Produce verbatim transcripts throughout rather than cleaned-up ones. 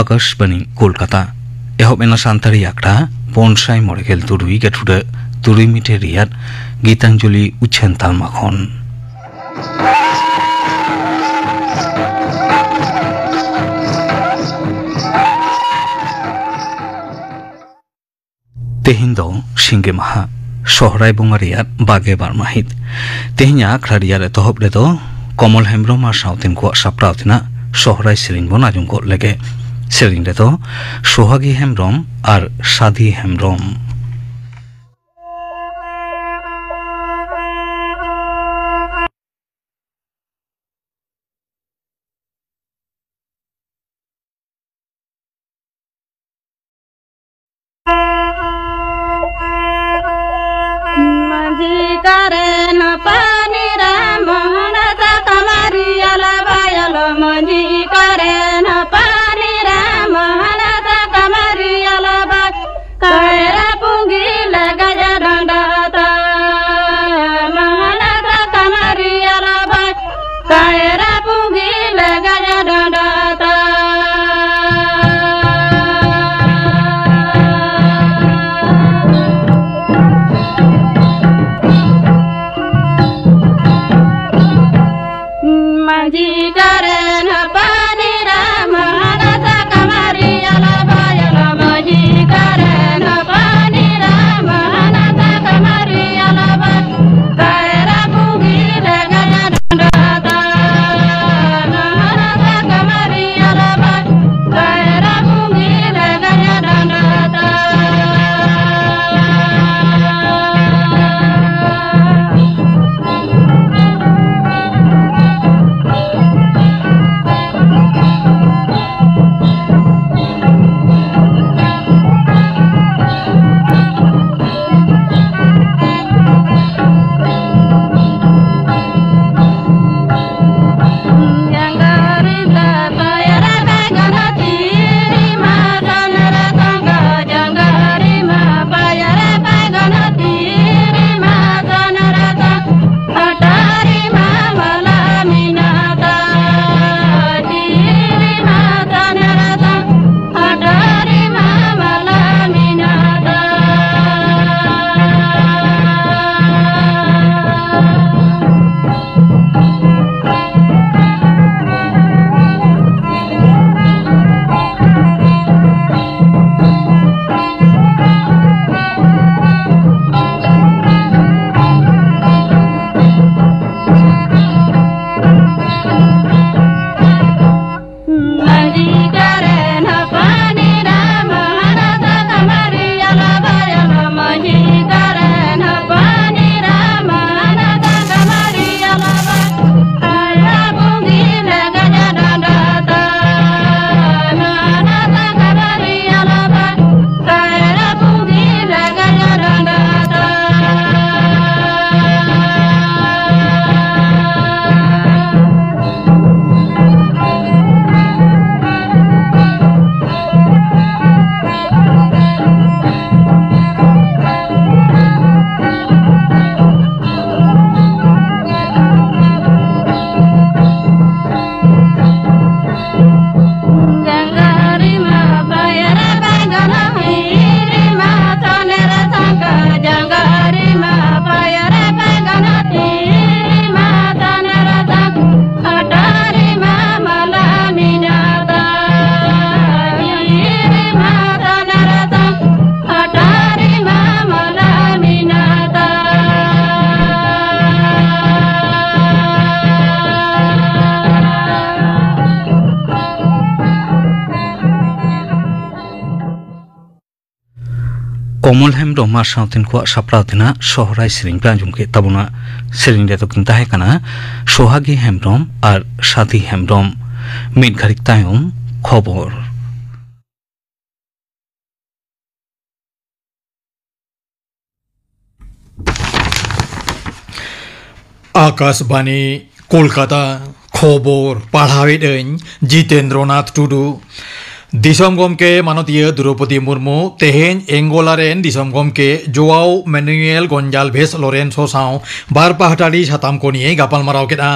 ᱟᱠᱟᱥᱵᱟᱱᱤ ᱠᱳᱞᱠᱟᱛᱟ᱾ ᱮᱦᱚᱵ ᱮᱱᱟ ᱥᱟᱱᱛᱟᱲᱤ ᱟᱠᱷᱲᱟ ᱯᱩᱱ ᱥᱟᱭ ᱢᱚᱬᱮ ᱜᱮᱞ ᱛᱩᱨᱩᱭ ᱜᱟᱹᱴᱷᱩᱰᱟᱹ ᱛᱩᱨᱩᱭ ᱢᱤᱴᱟᱨ ᱨᱮᱭᱟᱜ ᱜᱤᱛᱟᱧᱡᱚᱞᱤ ᱩᱪᱷᱟᱹᱱ ᱛᱟᱞᱢᱟ ᱠᱷᱚᱱ᱾ ᱛᱮᱦᱮᱧ ᱫᱚ ᱥᱤᱸᱜᱮ ᱢᱟᱦᱟ, ᱥᱚᱦᱨᱟᱭ ᱵᱚᱸᱜᱟ ᱨᱮᱭᱟᱜ ᱵᱟᱜᱮ ᱵᱟᱨ ᱢᱟᱹᱦᱤᱛ᱾ ᱛᱮᱦᱮᱧᱟᱜ ᱟᱠᱷᱲᱟ ᱨᱮᱭᱟᱜ ᱮᱛᱚᱦᱚᱵ ᱨᱮᱫᱚ ᱠᱚᱢᱚᱞ ᱦᱮᱢᱵᱨᱚᱢ ᱟᱨ ᱥᱟᱶᱛᱮᱱ ᱠᱚᱣᱟᱜ ᱥᱟᱯᱲᱟᱣ ᱛᱮᱱᱟᱜ ᱥᱚᱦᱨᱟᱭ ᱥᱮᱨᱮᱧ ᱵᱚᱱ ᱟᱸᱡᱚᱢ ᱜᱚᱫ ᱞᱮᱜᱮ᱾ ᱥᱮᱨᱮᱧ ᱨᱮᱫᱚ ᱥᱚᱦᱟᱜᱤ ᱦᱮᱢᱵᱨᱚᱢ ᱟᱨ ᱥᱟᱫᱤ ᱦᱮᱢᱵᱨᱚᱢ᱾ ᱢᱟᱹᱡᱷᱤ ᱠᱟᱨᱮᱱ ᱯᱟᱱᱤ ᱨᱟ ᱢᱚᱦᱚᱱ ᱥᱟᱠᱟᱢᱟᱨᱤ ᱟᱞᱟ ᱵᱟᱭᱟᱞ᱾ ᱢᱟᱹᱡᱷᱤ ᱠᱟᱨᱮᱱ ᱯᱟᱱᱤ ᱨᱟ ᱢᱚᱦᱚᱱ ᱥᱟᱠᱟᱢᱟᱨᱤ ᱟᱞᱟ ᱵᱟᱭ᱾ ᱠᱟᱭᱨᱟ ᱚᱢᱚᱞ ᱦᱮᱢᱵᱽᱨᱚᱢ ᱟᱨ ᱥᱟᱶᱛᱮᱱ ᱠᱚᱣᱟᱜ ᱥᱟᱯᱲᱟᱣ ᱛᱮᱱᱟᱜ ᱥᱚᱦᱨᱟᱭ ᱥᱮᱨᱮᱧ ᱯᱮ ᱟᱸᱡᱚᱢ ᱠᱮᱫ ᱛᱟᱵᱚᱱᱟ᱾ ᱥᱮᱨᱮᱧ ᱨᱮᱫᱚ ᱠᱤᱱ ᱛᱟᱦᱮᱸ ᱠᱟᱱᱟ ᱥᱚᱦᱟᱜᱤ ᱦᱮᱢᱵᱽᱨᱚᱢ ᱟᱨ ᱥᱟᱫᱷᱤ ᱦᱮᱢᱵᱽᱨᱚᱢ᱾ ᱢᱤᱫ ᱜᱷᱟᱹᱲᱤᱡ ᱛᱟᱭᱚᱢ ᱠᱷᱚᱵᱚᱨ᱾ ᱟᱠᱟᱥᱵᱟᱱᱤ, ᱠᱳᱞᱠᱟᱛᱟ᱾ ᱠᱷᱚᱵᱚᱨ ᱯᱟᱲᱦᱟᱣᱮᱫ ᱟᱹᱧ ᱡᱤᱛᱮᱱᱫᱨᱚᱱᱟᱛᱷ ᱴᱩᱰᱩ᱾ ᱫᱤᱥᱚᱢ ᱜᱚᱢᱠᱮ ᱢᱟᱱᱚᱛᱤᱭᱟᱹ ᱫᱨᱚᱣᱯᱚᱫᱤ ᱢᱩᱨᱢᱩ ᱛᱮᱦᱮᱧ ᱮᱝᱜᱳᱞᱟ ᱨᱮᱱ ᱫᱤᱥᱚᱢ ᱜᱚᱢᱠᱮ ᱡᱳᱣᱟᱣ ᱢᱮᱱᱩᱭᱮᱞ ᱜᱚᱱᱡᱟᱞᱵᱷᱮᱥ ᱞᱚᱨᱮᱱᱥᱳ ᱥᱟᱶ ᱵᱟᱨ ᱯᱟᱦᱴᱟᱲᱤ ᱥᱟᱛᱟᱢ ᱠᱚ ᱱᱤᱭᱮ ᱜᱟᱯᱟᱞᱢᱟᱨᱟᱣ ᱠᱮᱫᱼᱟ᱾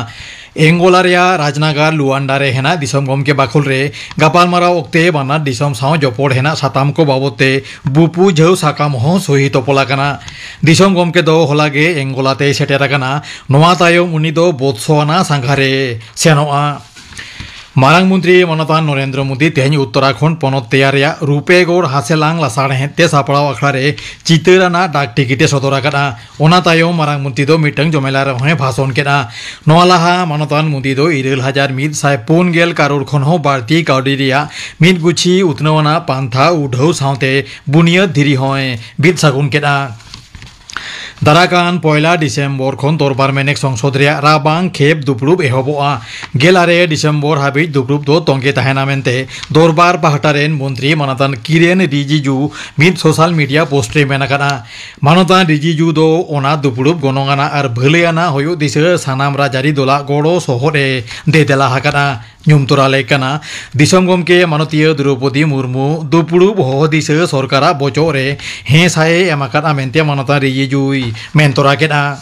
ᱮᱝᱜᱳᱞᱟ ᱨᱮᱭᱟᱜ ᱨᱟᱡᱽᱱᱟᱜᱟᱨ ᱞᱩᱣᱟᱱᱰᱟ ᱨᱮ ᱦᱮᱱᱟᱜ ᱫᱤᱥᱚᱢ ᱜᱚᱢᱠᱮ ᱵᱟᱠᱷᱳᱞ ᱨᱮ ᱜᱟᱯᱟᱞᱢᱟᱨᱟᱣ ᱚᱠᱛᱮ ᱵᱟᱱᱟᱨ ᱫᱤᱥᱚᱢ ᱥᱟᱶ ᱡᱚᱯᱚᱲ ᱦᱮᱱᱟᱜ ᱥᱟᱛᱟᱢ ᱠᱚ ᱵᱟᱵᱚᱛ ᱛᱮ ᱵᱩᱯᱩᱡᱷᱟᱹᱣ ᱥᱟᱠᱟᱢ ᱦᱚᱸ ᱥᱚᱦᱤ ᱛᱚᱯᱚᱞ ᱟᱠᱟᱱᱟ᱾ ᱫᱤᱥᱚᱢ ᱜᱚᱢᱠᱮ ᱫᱚ ᱦᱚᱞᱟ ᱜᱮ ᱮᱝᱜᱳᱞᱟ ᱛᱮᱭ ᱥᱮᱴᱮᱨ ᱟᱠᱟᱱᱟ᱾ ᱱᱚᱣᱟ ᱛᱟᱭᱚᱢ ᱩᱱᱤ ᱫᱚ ᱵᱳᱛᱥᱳᱣᱟᱱᱟ ᱥᱟᱸᱜᱷᱟᱨᱮ ᱥᱮᱱᱚᱜᱼᱟ᱾ ᱢᱟᱨᱟᱝ ᱢᱚᱱᱛᱨᱤ ᱢᱟᱱᱚᱛᱟᱱ ᱱᱚᱨᱮᱱᱫᱨᱚ ᱢᱳᱫᱤ ᱛᱮᱦᱮᱧ ᱩᱛᱛᱚᱨᱟᱠᱷᱚᱸᱰ ᱯᱚᱱᱚᱛ ᱛᱮᱭᱟᱨ ᱨᱮᱭᱟᱜ ᱨᱩᱯᱮᱜᱚᱲ ᱦᱟᱥᱮᱞᱟᱝ ᱞᱟᱥᱟᱬᱦᱮᱫ ᱛᱮ ᱥᱟᱯᱲᱟᱣ ᱟᱠᱷᱲᱟ ᱨᱮ ᱪᱤᱛᱟᱹᱨ ᱟᱱᱟᱜ ᱰᱟᱠ ᱴᱤᱠᱤᱴ ᱮ ᱥᱚᱫᱚᱨ ᱟᱠᱟᱫᱼᱟ᱾ ᱚᱱᱟ ᱛᱟᱭᱚᱢ ᱢᱟᱨᱟᱝ ᱢᱚᱱᱛᱨᱤ ᱫᱚ ᱢᱤᱫᱴᱟᱝ ᱡᱚᱢᱮᱞᱟ ᱨᱮᱦᱚᱸᱭ ᱵᱷᱟᱥᱚᱱ ᱠᱮᱫᱼᱟ᱾ ᱱᱚᱣᱟ ᱞᱟᱦᱟ ᱢᱟᱱᱚᱛᱟᱱ ᱢᱳᱫᱤ ᱫᱚ ᱤᱨᱟᱹᱞ ᱦᱟᱡᱟᱨ ᱢᱤᱫ ᱥᱟᱭ ᱯᱩᱱ ᱜᱮᱞ ᱠᱟᱨᱳᱲ ᱠᱷᱚᱱ ᱦᱚᱸ ᱵᱟᱹᱲᱛᱤ ᱠᱟᱹᱣᱰᱤ ᱨᱮᱭᱟᱜ ᱢᱤᱫ ᱜᱩᱪᱷᱤ ᱩᱛᱱᱟᱹᱣ ᱟᱱᱟᱜ ᱯᱟᱱᱛᱷᱟ ᱩᱰᱷᱟᱹᱣ ᱥᱟᱶᱛᱮ ᱵᱩᱱᱤᱭᱟᱹᱫ ᱫᱷᱤᱨᱤ ᱦᱚᱸᱭ ᱵᱤᱫ ᱥᱟᱹᱜᱩᱱ ᱠᱮᱫᱼᱟ᱾ ᱫᱟᱨᱟᱠᱟᱱ ᱯᱚᱭᱞᱟ ᱰᱤᱥᱮᱢᱵᱚᱨ ᱠᱷᱚᱱ ᱫᱚᱨᱵᱟᱨ ᱢᱮᱱᱮᱠ ᱥᱚᱝᱥᱚᱫ ᱨᱮᱭᱟᱜ ᱨᱟᱵᱟᱝ ᱠᱷᱮᱯ ᱫᱩᱯᱲᱩᱵ ᱮᱦᱚᱵᱚᱜᱼᱟ᱾ ᱜᱮᱞ ᱟᱨᱮ ᱰᱤᱥᱮᱢᱵᱚᱨ ᱦᱟᱹᱵᱤᱡ ᱫᱩᱯᱲᱩᱵ ᱫᱚ ᱛᱚᱸᱜᱮ ᱛᱟᱦᱮᱱᱟ ᱢᱮᱱᱛᱮ ᱫᱚᱨᱵᱟᱨ ᱯᱟᱦᱴᱟ ᱨᱮᱱ ᱢᱚᱱᱛᱨᱤ ᱢᱟᱱᱚᱛᱟᱱ ᱠᱤᱨᱮᱱ ᱨᱤᱡᱤᱡᱩ ᱢᱤᱫ ᱥᱳᱥᱟᱞ ᱢᱤᱰᱤᱭᱟ ᱯᱳᱥᱴ ᱨᱮ ᱢᱮᱱ ᱟᱠᱟᱫᱼᱟ᱾ ᱢᱟᱱᱚᱛᱟᱱ ᱨᱤᱡᱤᱡᱩ ᱫᱚ ᱚᱱᱟ ᱫᱩᱯᱲᱩᱵ ᱜᱚᱱᱚᱝ ᱟᱱᱟᱜ ᱟᱨ ᱵᱷᱟᱹᱞᱟᱹᱭ ᱟᱱᱟᱜ ᱦᱩᱭᱩᱜ ᱫᱤᱥᱟᱹ ᱥᱟᱱᱟᱢ ᱨᱟᱡᱽᱟᱹᱨᱤ ᱫᱚᱞᱟᱜ ᱜᱚᱲᱚ ᱥᱚᱦᱚᱫ ᱮ ᱫᱮᱫᱮᱞᱟ ᱟᱠᱟᱫᱼᱟ᱾ ᱧᱩᱢ ᱛᱚᱨᱟ ᱞᱮᱠ ᱠᱟᱱᱟ᱾ ᱫᱤᱥᱚᱢ ᱜᱚᱢᱠᱮ ᱢᱟᱱᱚᱛᱤᱭᱟᱹ ᱫᱨᱚᱣᱯᱚᱫᱤ ᱢᱩᱨᱢᱩ ᱫᱩᱯᱲᱩᱵ ᱦᱚᱦᱚ ᱫᱤᱥᱟᱹ ᱥᱚᱨᱠᱟᱨᱟᱜ ᱵᱚᱪᱚᱜ ᱨᱮ ᱦᱮᱸ ᱥᱟᱭ ᱮ ᱮᱢ ᱟᱠᱟᱫᱼᱟ ᱢᱮᱱᱛᱮ ᱢᱟᱱᱚᱛᱟᱱ ᱨᱤᱡᱤᱡᱩᱭ ᱢᱮᱱ ᱛᱚᱨᱟ ᱠᱮᱫᱼᱟ᱾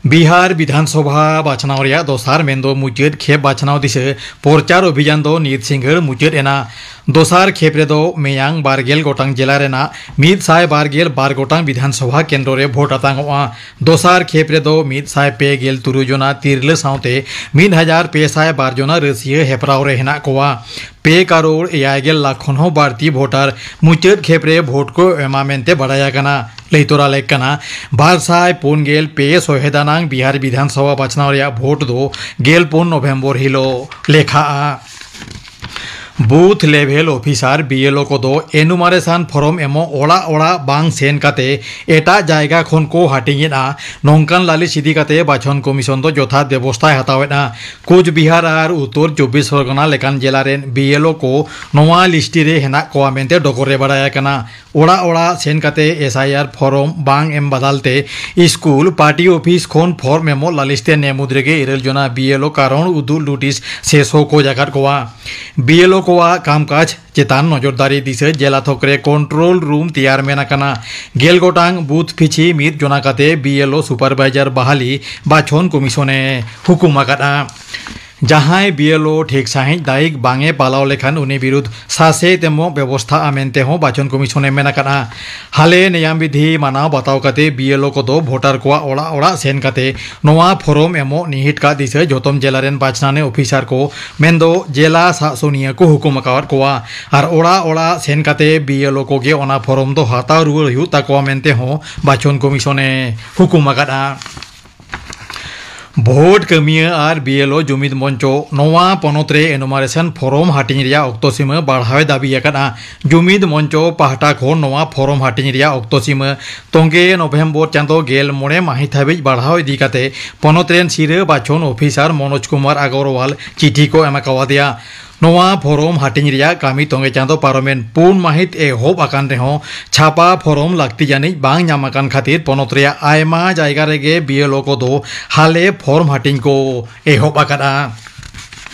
ᱵᱤᱦᱟᱨ ᱵᱤᱫᱷᱟᱱ ᱥᱚᱵᱷᱟ ᱵᱟᱪᱷᱱᱟᱣ ᱨᱮᱭᱟᱜ ᱫᱚᱥᱟᱨ ᱢᱮᱱᱫᱚ ᱢᱩᱪᱟᱹᱫ ᱠᱷᱮᱯ ᱵᱟᱪᱷᱱᱟᱣ ᱫᱤᱥᱟᱹ ᱯᱨᱚᱪᱟᱨ ᱚᱵᱷᱤᱡᱟᱱ ᱫᱚ ᱱᱤᱛ ᱥᱤᱸᱜᱟᱹᱲ ᱢᱩᱪᱟᱹᱫ ᱮᱱᱟ᱾ ᱫᱚᱥᱟᱨ ᱠᱷᱮᱯ ᱨᱮᱫᱚ ᱢᱮᱭᱟᱝ ᱵᱟᱨ ᱜᱮᱞ ᱜᱚᱴᱟᱝ ᱡᱮᱞᱟ ᱨᱮᱱᱟᱜ ᱢᱤᱫ ᱥᱟᱭ ᱵᱟᱨ ᱜᱮᱞ ᱵᱟᱨ ᱜᱚᱴᱟᱝ ᱵᱤᱫᱷᱟᱱ ᱥᱚᱵᱷᱟ ᱠᱮᱱᱫᱨᱚ ᱨᱮ ᱵᱷᱳᱴ ᱟᱛᱟᱝᱚᱜᱼᱟ᱾ ᱫᱚᱥᱟᱨ ᱠᱷᱮᱯ ᱨᱮᱫᱚ ᱢᱤᱫ ᱥᱟᱭ ᱯᱮ ᱜᱮᱞ ᱛᱩᱨᱩᱭ ᱡᱚᱱᱟ ᱛᱤᱨᱞᱟᱹ ᱥᱟᱶᱛᱮ ᱢᱤᱫ ᱦᱟᱡᱟᱨ ᱯᱮ ᱥᱟᱭ ᱵᱟᱨ ᱡᱚᱱᱟ ᱨᱟᱹᱥᱤᱭᱟᱹ ᱦᱮᱯᱨᱟᱣ ᱨᱮ ᱦᱮᱱᱟᱜ ᱠᱚᱣᱟ᱾ ᱯᱮ ᱠᱟᱨᱳᱲ ᱮᱭᱟᱭ ᱜᱮᱞ ᱞᱟᱠᱷ ᱠᱷᱚᱱ ᱦᱚᱸ ᱵᱟᱹᱲᱛᱤ ᱵᱷᱳᱴᱟᱨ ᱢᱩᱪᱟᱹᱫ ᱠᱷᱮᱯ ᱨᱮ ᱵᱷᱳᱴ ᱠᱚ ᱮᱢᱟ ᱢᱮᱱᱛᱮ ᱵᱟᱰᱟᱭ ᱟᱠᱟᱱᱟ᱾ ᱞᱟᱹᱭ ᱛᱚᱨᱟ ᱞᱮᱠ ᱠᱟᱱᱟ, ᱵᱟᱨ ᱥᱟᱭ ᱯᱩᱱ ᱜᱮᱞ ᱯᱮ ᱥᱚᱦᱮᱫ ᱟᱱᱟᱝ ᱵᱤᱦᱟᱨ ᱵᱤᱫᱷᱟᱱ ᱥᱚᱵᱷᱟ ᱵᱟᱪᱷᱱᱟᱣ ᱨᱮᱭᱟᱜ ᱵᱷᱳᱴ ᱫᱚ ᱜᱮᱞ ᱯᱩᱱ ᱱᱚᱵᱷᱮᱢᱵᱚᱨ ᱦᱤᱞᱳᱜ ᱞᱮᱠᱷᱟᱜᱼᱟ᱾ ᱵᱩᱛᱷ ᱞᱮᱵᱷᱮᱞ ᱚᱯᱷᱤᱥᱟᱨ, ᱵᱤ ᱮᱞ ᱳ, ᱠᱚᱫᱚ ᱮᱱᱩᱢᱟᱨᱮᱥᱟᱱ ᱯᱷᱚᱨᱚᱢ ᱮᱢᱚᱜ ᱚᱲᱟᱜ ᱚᱲᱟᱜ ᱵᱟᱝ ᱥᱮᱱ ᱠᱟᱛᱮ ᱮᱴᱟᱜ ᱡᱟᱭᱜᱟ ᱠᱷᱚᱱ ᱠᱚ ᱦᱟᱹᱴᱤᱧᱮᱫᱼᱟ᱾ ᱱᱚᱝᱠᱟᱱ ᱞᱟᱹᱞᱤᱥ ᱤᱫᱤ ᱠᱟᱛᱮ ᱵᱟᱪᱷᱚᱱ ᱠᱚᱢᱤᱥᱚᱱ ᱫᱚ ᱡᱚᱛᱷᱟᱛ ᱵᱮᱵᱚᱥᱛᱷᱟᱭ ᱦᱟᱛᱟᱣᱮᱫᱼᱟ᱾ ᱠᱳᱪᱵᱤᱦᱟᱨ ᱟᱨ ᱩᱛᱛᱚᱨ ᱪᱚᱵᱵᱤᱥ ᱯᱚᱨᱜᱚᱱᱟ ᱞᱮᱠᱟᱱ ᱡᱮᱞᱟ ᱨᱮᱱ ᱵᱤ ᱮᱞ ᱳ ᱠᱚ ᱱᱚᱣᱟ ᱞᱤᱥᱴᱤ ᱨᱮ ᱦᱮᱱᱟᱜ ᱠᱚᱣᱟ ᱢᱮᱱᱛᱮ ᱰᱚᱜᱚᱨ ᱨᱮ ᱵᱟᱲᱟᱭ ᱟᱠᱟᱱᱟ᱾ ᱚᱲᱟᱜ ᱚᱲᱟᱜ ᱥᱮᱱ ᱠᱟᱛᱮ ᱮᱥ ᱟᱭ ᱟᱨ ᱯᱷᱚᱨᱚᱢ ᱵᱟᱝ ᱮᱢ ᱵᱟᱫᱟᱞ ᱛᱮ ᱥᱠᱩᱞ ᱯᱟᱨᱴᱤ ᱚᱯᱷᱤᱥ ᱠᱷᱚᱱ ᱯᱷᱚᱨᱢ ᱮᱢᱚᱜ ᱞᱟᱹᱞᱤᱥ ᱛᱮ ᱱᱮ ᱢᱩᱫᱽ ᱨᱮᱜᱮ ᱤᱨᱟᱹᱞ ᱡᱚᱱᱟ ᱵᱤ ᱮᱞ ᱳ ᱠᱟᱨᱚᱱ ᱩᱫᱩᱜ ᱱᱳᱴᱤᱥ ᱥᱮ ᱥᱳ ᱠᱚᱡᱽ ᱟᱠᱟᱫ ᱠᱚᱣᱟ᱾ ᱵᱤ ᱮᱞ ᱳ ᱠᱚᱣᱟᱜ ᱠᱟᱢᱠᱟᱡᱽ ᱪᱮᱛᱟᱱ ᱱᱚᱡᱚᱨᱫᱟᱨᱤ ᱫᱤᱥᱟᱹ ᱡᱮᱞᱟ ᱛᱷᱚᱠ ᱨᱮ ᱠᱚᱱᱴᱨᱳᱞ ᱨᱩᱢ ᱛᱮᱭᱟᱨ ᱢᱮᱱ ᱟᱠᱟᱱᱟ᱾ ᱜᱮᱞ ᱜᱚᱴᱟᱝ ᱵᱩᱛᱷ ᱯᱤᱪᱷᱤ ᱢᱤᱫ ᱡᱚᱱᱟ ᱠᱟᱛᱮ ᱵᱤ ᱮᱞ ᱳ ᱥᱩᱯᱟᱨᱵᱟᱭᱡᱟᱨ ᱵᱟᱦᱟᱞᱤ ᱵᱟᱪᱷᱚᱱ ᱠᱚᱢᱤᱥᱚᱱᱮ ᱦᱩᱠᱩᱢ ᱟᱠᱟᱫᱼᱟ᱾ ᱡᱟᱦᱟᱸᱭ ᱵᱤ ᱮᱞ ᱳ ᱴᱷᱤᱠ ᱥᱟᱺᱦᱤᱡ ᱫᱟᱭᱤᱠ ᱵᱟᱝ ᱮ ᱯᱟᱞᱟᱣ ᱞᱮᱠᱷᱟᱱ ᱩᱱᱤ ᱵᱤᱨᱩᱫᱷ ᱥᱟᱥᱮᱛ ᱮᱢᱚᱜ ᱵᱮᱵᱚᱥᱛᱷᱟᱜᱼᱟ ᱢᱮᱱᱛᱮ ᱦᱚᱸ ᱵᱟᱪᱷᱚᱱ ᱠᱚᱢᱤᱥᱚᱱᱮ ᱢᱮᱱ ᱟᱠᱟᱫᱼᱟ᱾ ᱦᱟᱞᱮ ᱱᱮᱭᱟᱢ ᱵᱤᱫᱷᱤ ᱢᱟᱱᱟᱣ ᱵᱟᱛᱟᱣ ᱠᱟᱛᱮ ᱵᱤ ᱮᱞ ᱳ ᱠᱚᱫᱚ ᱵᱷᱳᱴᱟᱨ ᱠᱚᱣᱟᱜ ᱚᱲᱟᱜ ᱚᱲᱟᱜ ᱥᱮᱱ ᱠᱟᱛᱮ ᱱᱚᱣᱟ ᱯᱷᱚᱨᱚᱢ ᱮᱢᱚᱜ ᱱᱤᱦᱤᱴ ᱠᱟᱜ ᱫᱤᱥᱟᱹ ᱡᱚᱛᱚᱢ ᱡᱮᱞᱟ ᱨᱮᱱ ᱵᱟᱪᱷᱱᱟᱱᱤ ᱚᱯᱷᱤᱥᱟᱨ ᱠᱚ ᱢᱮᱱᱫᱚ ᱡᱮᱞᱟ ᱥᱟᱥᱚᱱᱤᱭᱟᱹ ᱠᱚ ᱦᱩᱠᱩᱢ ᱟᱠᱟᱣᱟᱫ ᱠᱚᱣᱟ᱾ ᱟᱨ ᱚᱲᱟᱜ ᱚᱲᱟᱜ ᱥᱮᱱ ᱠᱟᱛᱮ ᱵᱤ ᱮᱞ ᱳ ᱠᱚᱜᱮ ᱚᱱᱟ ᱯᱷᱚᱨᱚᱢ ᱫᱚ ᱦᱟᱛᱟᱣ ᱨᱩᱣᱟᱹᱲ ᱦᱩᱭᱩᱜ ᱛᱟᱠᱚᱣᱟ ᱢᱮᱱᱛᱮ ᱦᱚᱸ ᱵᱟᱪᱷᱚᱱ ᱠᱚᱢᱤᱥᱚᱱᱮ ᱦᱩᱠᱩᱢ ᱟᱠᱟᱫᱼᱟ᱾ ᱵᱷᱳᱴ ᱠᱟᱹᱢᱤᱭᱟᱹ ᱟᱨ ᱵᱤ ᱮᱞ ᱳ ᱡᱩᱢᱤᱫ ᱢᱚᱧᱪᱚ ᱱᱚᱣᱟ ᱯᱚᱱᱚᱛ ᱨᱮ ᱮᱱᱩᱢᱟᱨᱮᱥᱚᱱ ᱯᱷᱚᱨᱚᱢ ᱦᱟᱹᱴᱤᱧ ᱨᱮᱭᱟᱜ ᱚᱠᱛᱚ ᱥᱤᱢᱟᱹ ᱵᱟᱲᱦᱟᱣᱮ ᱫᱟᱹᱵᱤ ᱟᱠᱟᱫᱼᱟ᱾ ᱡᱩᱢᱤᱫ ᱢᱚᱧᱪᱚ ᱯᱟᱦᱴᱟ ᱠᱷᱚᱱ ᱱᱚᱣᱟ ᱯᱷᱚᱨᱚᱢ ᱦᱟᱹᱴᱤᱧ ᱨᱮᱭᱟᱜ ᱚᱠᱛᱚ ᱥᱤᱢᱟᱹ ᱛᱚᱸᱜᱮ ᱱᱚᱵᱷᱮᱢᱵᱚᱨ ᱪᱟᱸᱫᱚ ᱜᱮᱞ ᱢᱚᱬᱮ ᱢᱟᱹᱦᱤᱛ ᱦᱟᱹᱵᱤᱡ ᱵᱟᱲᱦᱟᱣ ᱤᱫᱤ ᱠᱟᱛᱮ ᱯᱚᱱᱚᱛ ᱨᱮᱱ ᱥᱤᱨᱟᱹ ᱵᱟᱪᱷᱚᱱ ᱚᱯᱷᱤᱥᱟᱨ ᱢᱚᱱᱳᱡᱽ ᱠᱩᱢᱟᱨ ᱟᱜᱚᱨᱣᱟᱞ ᱪᱤᱴᱷᱤ ᱠᱚ ᱮᱢ ᱟᱠᱟᱣᱟᱫᱮᱭᱟ᱾ ᱱᱚᱣᱟ ᱯᱷᱚᱨᱚᱢ ᱦᱟᱹᱴᱤᱧ ᱨᱮᱭᱟᱜ ᱠᱟᱹᱢᱤ ᱛᱚᱸᱜᱮ ᱪᱟᱸᱫᱚ ᱯᱟᱨᱚᱢᱮᱱ ᱯᱩᱱ ᱢᱟᱹᱦᱤᱛ ᱮᱦᱚᱵ ᱟᱠᱟᱱ ᱨᱮᱦᱚᱸ ᱪᱷᱟᱯᱟ ᱯᱷᱚᱨᱚᱢ ᱞᱟᱹᱠᱛᱤ ᱡᱟᱹᱱᱤᱡ ᱵᱟᱝ ᱧᱟᱢ ᱟᱠᱟᱱ ᱠᱷᱟᱹᱛᱤᱨ ᱯᱚᱱᱚᱛ ᱨᱮᱭᱟᱜ ᱟᱭᱢᱟ ᱡᱟᱭᱜᱟ ᱨᱮᱜᱮ ᱵᱤ ᱮᱞ ᱳ ᱠᱚᱫᱚ ᱦᱟᱞᱮ ᱯᱷᱚᱨᱚᱢ ᱦᱟᱹᱴᱤᱧ ᱠᱚ ᱮᱦᱚᱵ ᱟᱠᱟᱫᱼᱟ᱾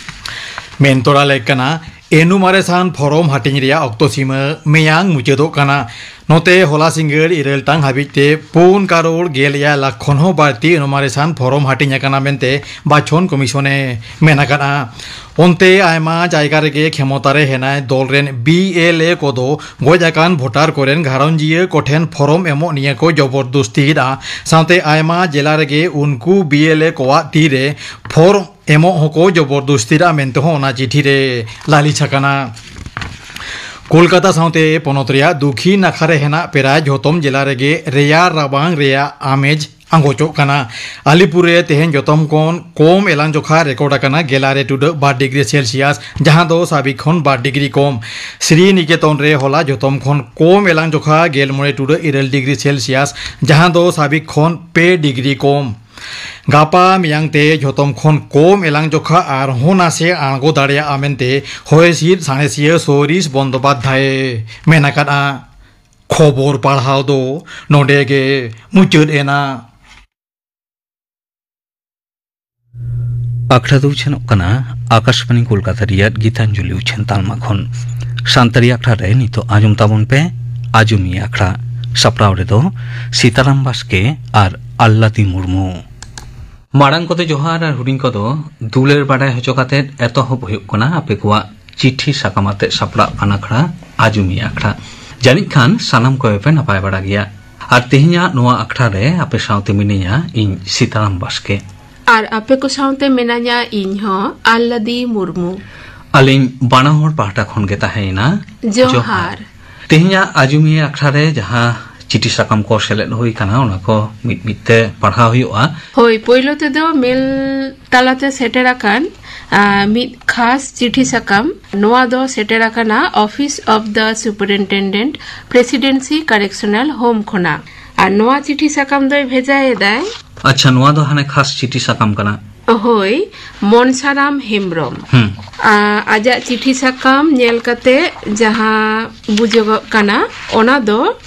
ᱢᱮᱱ ᱛᱚᱨᱟ ᱞᱮᱠ ᱠᱟᱱᱟ, ᱮᱱᱩᱢᱟᱨᱮᱥᱟᱱ ᱯᱷᱚᱨᱚᱢ ᱦᱟᱹᱴᱤᱧ ᱨᱮᱭᱟᱜ ᱚᱠᱛᱚ ᱥᱤᱢᱟᱹ ᱢᱮᱭᱟᱝ ᱢᱩᱪᱟᱹᱫᱚᱜ ᱠᱟᱱᱟ᱾ ᱱᱚᱛᱮ ᱦᱚᱞᱟ ᱥᱤᱸᱜᱟᱹᱲ ᱤᱨᱟᱹᱞ ᱴᱟᱝ ᱦᱟᱹᱵᱤᱡ ᱛᱮ ᱯᱩᱱ ᱠᱟᱨᱳᱲ ᱜᱮᱞ ᱮᱭᱟᱭ ᱞᱟᱠᱷ ᱠᱷᱚᱱ ᱦᱚᱸ ᱵᱟᱹᱲᱛᱤ ᱮᱱᱩᱢᱟᱨᱮᱥᱟᱱ ᱯᱷᱚᱨᱚᱢ ᱦᱟᱹᱴᱤᱧ ᱟᱠᱟᱱᱟ ᱢᱮᱱᱛᱮ ᱵᱟᱪᱷᱚᱱ ᱠᱚᱢᱤᱥᱚᱱᱮ ᱢᱮᱱ ᱟᱠᱟᱫᱼᱟ᱾ ᱚᱱᱛᱮ ᱟᱭᱢᱟ ᱡᱟᱭᱜᱟ ᱨᱮᱜᱮ ᱠᱷᱮᱢᱚᱛᱟ ᱨᱮ ᱦᱮᱱᱟᱭ ᱫᱚᱞ ᱨᱮᱱ ᱵᱤ ᱮᱞ ᱮ ᱠᱚᱫᱚ ᱜᱚᱡ ᱟᱠᱟᱱ ᱵᱷᱳᱴᱟᱨ ᱠᱚᱨᱮᱱ ᱜᱷᱟᱨᱚᱸᱡᱤᱭᱟᱹ ᱠᱚᱴᱷᱮᱱ ᱯᱷᱚᱨᱚᱢ ᱮᱢᱚᱜ ᱱᱤᱭᱟᱹ ᱠᱚ ᱡᱚᱵᱚᱨᱫᱚᱥᱛᱤᱭᱮᱫᱼᱟ᱾ ᱥᱟᱶᱛᱮ ᱟᱭᱢᱟ ᱡᱮᱞᱟ ᱨᱮᱜᱮ ᱩᱱᱠᱩ ᱵᱤ ᱮᱞ ᱮ ᱠᱚᱣᱟᱜ ᱛᱤᱨᱮ ᱯᱷᱚᱨᱢ ᱮᱢᱚᱜ ᱦᱚᱸᱠᱚ ᱡᱚᱵᱚᱨᱫᱚᱥᱛᱤᱭᱮᱫᱼᱟ ᱢᱮᱱᱛᱮ ᱦᱚᱸ ᱚᱱᱟ ᱪᱤᱴᱷᱤ ᱨᱮ ᱞᱟᱹᱞᱤᱥ ᱟᱠᱟᱱᱟ᱾ ᱠᱳᱞᱠᱟᱛᱟ ᱥᱟᱶᱛᱮ ᱯᱚᱱᱚᱛ ᱨᱮᱭᱟᱜ ᱫᱩᱠᱷᱤᱱ ᱱᱟᱠᱷᱟ ᱨᱮ ᱦᱮᱱᱟᱜ ᱯᱨᱟᱭ ᱡᱷᱚᱛᱚᱢ ᱡᱮᱞᱟ ᱨᱮᱜᱮ ᱨᱮᱭᱟᱲ ᱨᱟᱵᱟᱝ ᱨᱮᱭᱟᱜ ᱟᱢᱮᱡ ᱟᱸᱜᱚᱪᱚᱜ ᱠᱟᱱᱟ᱾ ᱟᱞᱤᱯᱩᱨ ᱨᱮ ᱛᱮᱦᱮᱧ ᱡᱚᱛᱚᱢ ᱠᱷᱚᱱ ᱠᱚᱢ ᱮᱞᱟᱝ ᱡᱚᱠᱷᱟ ᱨᱮᱠᱚᱨᱰ ᱟᱠᱟᱱᱟ ᱜᱮᱞ ᱟᱨᱮ ᱴᱩᱰᱟᱹᱜ ᱵᱟᱨ ᱰᱤᱜᱽᱨᱤ ᱥᱮᱞᱥᱤᱭᱟᱥ, ᱡᱟᱦᱟᱸ ᱫᱚ ᱥᱟᱵᱤᱠ ᱠᱷᱚᱱ ᱵᱟᱨ ᱰᱤᱜᱽᱨᱤ ᱠᱚᱢ᱾ ᱥᱨᱤ ᱱᱤᱠᱮᱛᱚᱱ ᱨᱮ ᱦᱚᱞᱟ ᱡᱚᱛᱚᱢ ᱠᱷᱚᱱ ᱠᱚᱢ ᱮᱞᱟᱝ ᱡᱚᱠᱷᱟ ᱜᱮᱞ ᱢᱚᱬᱮ ᱴᱩᱰᱟᱹᱜ ᱤᱨᱟᱹᱞ ᱰᱤᱜᱽᱨᱤ ᱥᱮᱞᱥᱤᱭᱟᱥ, ᱡᱟᱦᱟᱸ ᱫᱚ ᱥᱟᱵᱤᱠ ᱠᱷᱚᱱ ᱯᱮ ᱰᱤᱜᱽᱨᱤ ᱠᱚᱢ᱾ ᱜᱟᱯᱟ ᱢᱮᱭᱟᱝ ᱛᱮ ᱡᱚᱛᱚᱢ ᱠᱷᱚᱱ ᱠᱚᱢ ᱮᱞᱟᱝ ᱡᱚᱠᱷᱟ ᱟᱨᱦᱚᱸ ᱱᱟᱥᱮ ᱟᱬᱜᱚ ᱫᱟᱲᱮᱭᱟᱜᱼᱟ ᱢᱮᱱᱛᱮ ᱦᱚᱭ ᱦᱤᱸᱥᱤᱫ ᱥᱟᱬᱮᱥᱤᱭᱟᱹ ᱥᱚᱨᱤᱥ ᱵᱚᱱᱫᱚᱯᱟᱫᱷᱭᱟᱭ ᱢᱮᱱ ᱟᱠᱟᱫᱼᱟ᱾ ᱠᱷᱚᱵᱚᱨ ᱯᱟᱲᱦᱟᱣ ᱫᱚ ᱱᱚᱰᱮ ᱜᱮ ᱢᱩᱪᱟᱹᱫ ᱮᱱᱟ᱾ ᱟᱠᱷᱲᱟ ᱫᱚ ᱩᱪᱷᱟᱹᱱᱚᱜ ᱠᱟᱱᱟ ᱟᱠᱟᱥᱵᱟᱬᱤ ᱠᱳᱞᱠᱟᱛᱟ ᱨᱮᱭᱟᱜ ᱜᱤᱛᱟᱧᱡᱚᱞᱤ ᱩᱪᱷᱟᱹᱱ ᱛᱟᱞᱢᱟ ᱠᱷᱚᱱ᱾ ᱥᱟᱱᱛᱟᱲᱤ ᱟᱠᱷᱲᱟ ᱨᱮ ᱱᱤᱛᱚᱜ ᱟᱸᱡᱚᱢ ᱛᱟᱵᱚᱱ ᱯᱮ ᱟᱡᱚᱢᱤᱭᱟᱹ ᱟᱠᱷᱲᱟ᱾ ᱥᱟᱯᱲᱟᱣ ᱨᱮᱫᱚ ᱥᱤᱛᱟᱨᱟᱢ ᱵᱟᱥᱠᱮ ᱟᱨ ᱟᱞᱞᱟᱫᱤ ᱢᱩᱨᱢᱩ᱾ ᱢᱟᱲᱟᱝ ᱠᱚᱫᱚ ᱡᱚᱦᱟᱨ ᱟᱨ ᱦᱩᱰᱤᱧ ᱠᱚᱫᱚ ᱫᱩᱞᱟᱹᱲ ᱵᱟᱰᱟᱭ ᱦᱚᱪᱚ ᱠᱟᱛᱮ ᱮᱛᱚᱦᱚᱵ ᱦᱩᱭᱩᱜ ᱠᱟᱱᱟ ᱟᱯᱮ ᱠᱚᱣᱟᱜ ᱪᱤᱴᱷᱤ ᱥᱟᱠᱟᱢ ᱟᱛᱮ ᱥᱟᱯᱲᱟᱜ ᱠᱟᱱ ᱟᱠᱷᱲᱟ ᱟᱡᱚᱢᱤᱭᱟᱹ ᱟᱠᱷᱲᱟ᱾ ᱡᱟᱹᱱᱤᱡ ᱠᱷᱟᱱ ᱥᱟᱱᱟᱢ ᱠᱚᱜᱮ ᱯᱮ ᱱᱟᱯᱟᱭ ᱵᱟᱲᱟ ᱜᱮᱭᱟ᱾ ᱟᱨ ᱛᱮᱦᱮᱧᱟᱜ ᱱᱚᱣᱟ ᱟᱠᱷᱲᱟ ᱨᱮ ᱟᱯᱮ ᱥᱟᱶᱛᱮ ᱢᱤᱱᱟᱹᱧᱟ ᱤᱧ ᱥᱤᱛᱟᱨᱟᱢ ᱵᱟᱥᱠᱮ᱾ ᱟᱨ ᱟᱯᱮ ᱠᱚ ᱥᱟᱶᱛᱮ ᱢᱮᱱᱟᱧᱟ ᱤᱧ ᱦᱚᱸ ᱟᱞᱞᱟᱫᱤ ᱢᱩᱨᱢᱩ᱾ ᱟᱹᱞᱤᱧ ᱵᱟᱱᱟ ᱦᱚᱲ ᱯᱟᱦᱴᱟ ᱠᱷᱚᱱ ᱜᱮ ᱛᱟᱦᱮᱸᱭᱮᱱᱟ ᱡᱚᱦᱟᱨ᱾ ᱡᱚᱦᱟᱨ᱾ ᱛᱮᱦᱮᱧᱟᱜ ᱟᱡᱚᱢᱤᱭᱟᱹ ᱟᱠᱷᱲᱟ ᱨᱮ ᱡᱟᱦᱟᱸ ᱪᱤᱴᱷᱤ ᱥᱟᱠᱟᱢ ᱠᱚ ᱥᱮᱞᱮᱫ ᱦᱩᱭ ᱠᱟᱱᱟ, ᱚᱱᱟ ᱠᱚ ᱢᱤᱫ ᱢᱤᱫ ᱛᱮ ᱯᱟᱲᱦᱟᱣ ᱦᱩᱭᱩᱜᱼᱟ᱾ ᱦᱳᱭ, ᱯᱳᱭᱞᱳ ᱛᱮᱫᱚ ᱢᱮᱞ ᱛᱟᱞᱟᱛᱮ ᱥᱮᱴᱮᱨ ᱟᱠᱟᱱ, ᱟ, ᱢᱤᱫ ᱠᱷᱟᱥ ᱪᱤᱴᱷᱤ ᱥᱟᱠᱟᱢ᱾ ᱱᱚᱣᱟ ᱫᱚ ᱥᱮᱴᱮᱨ ᱟᱠᱟᱱᱟ Office of the Superintendent, Presidency Correctional Home ᱠᱷᱚᱱᱟᱜ᱾ ᱟᱨ ᱱᱚᱣᱟ ᱪᱤᱴᱷᱤ ᱥᱟᱠᱟᱢ ᱫᱚᱭ ᱵᱷᱮᱡᱟᱭᱮᱫᱟᱭ᱾ ᱟᱪᱪᱷᱟ, ᱱᱚᱣᱟ ᱫᱚ ᱦᱟᱱᱮ ᱠᱷᱟᱥ ᱪᱤᱴᱷᱤ ᱥᱟᱠᱟᱢ ᱠᱟᱱᱟ᱾ ᱦᱳᱭ, ᱢᱚᱱᱥᱟᱨᱟᱢ ᱦᱮᱢᱵᱨᱚᱢ᱾ ᱦᱩᱸ᱾ ᱟ, ᱟᱡᱟᱜ ᱪᱤᱴᱷᱤ ᱥᱟᱠᱟᱢ ᱧᱮᱞ ᱠᱟᱛᱮ ᱡᱟᱦᱟᱸ ᱵᱩᱡᱷᱟᱹᱜᱚᱜ ᱠᱟᱱᱟ, ᱚᱱᱟ ᱫᱚ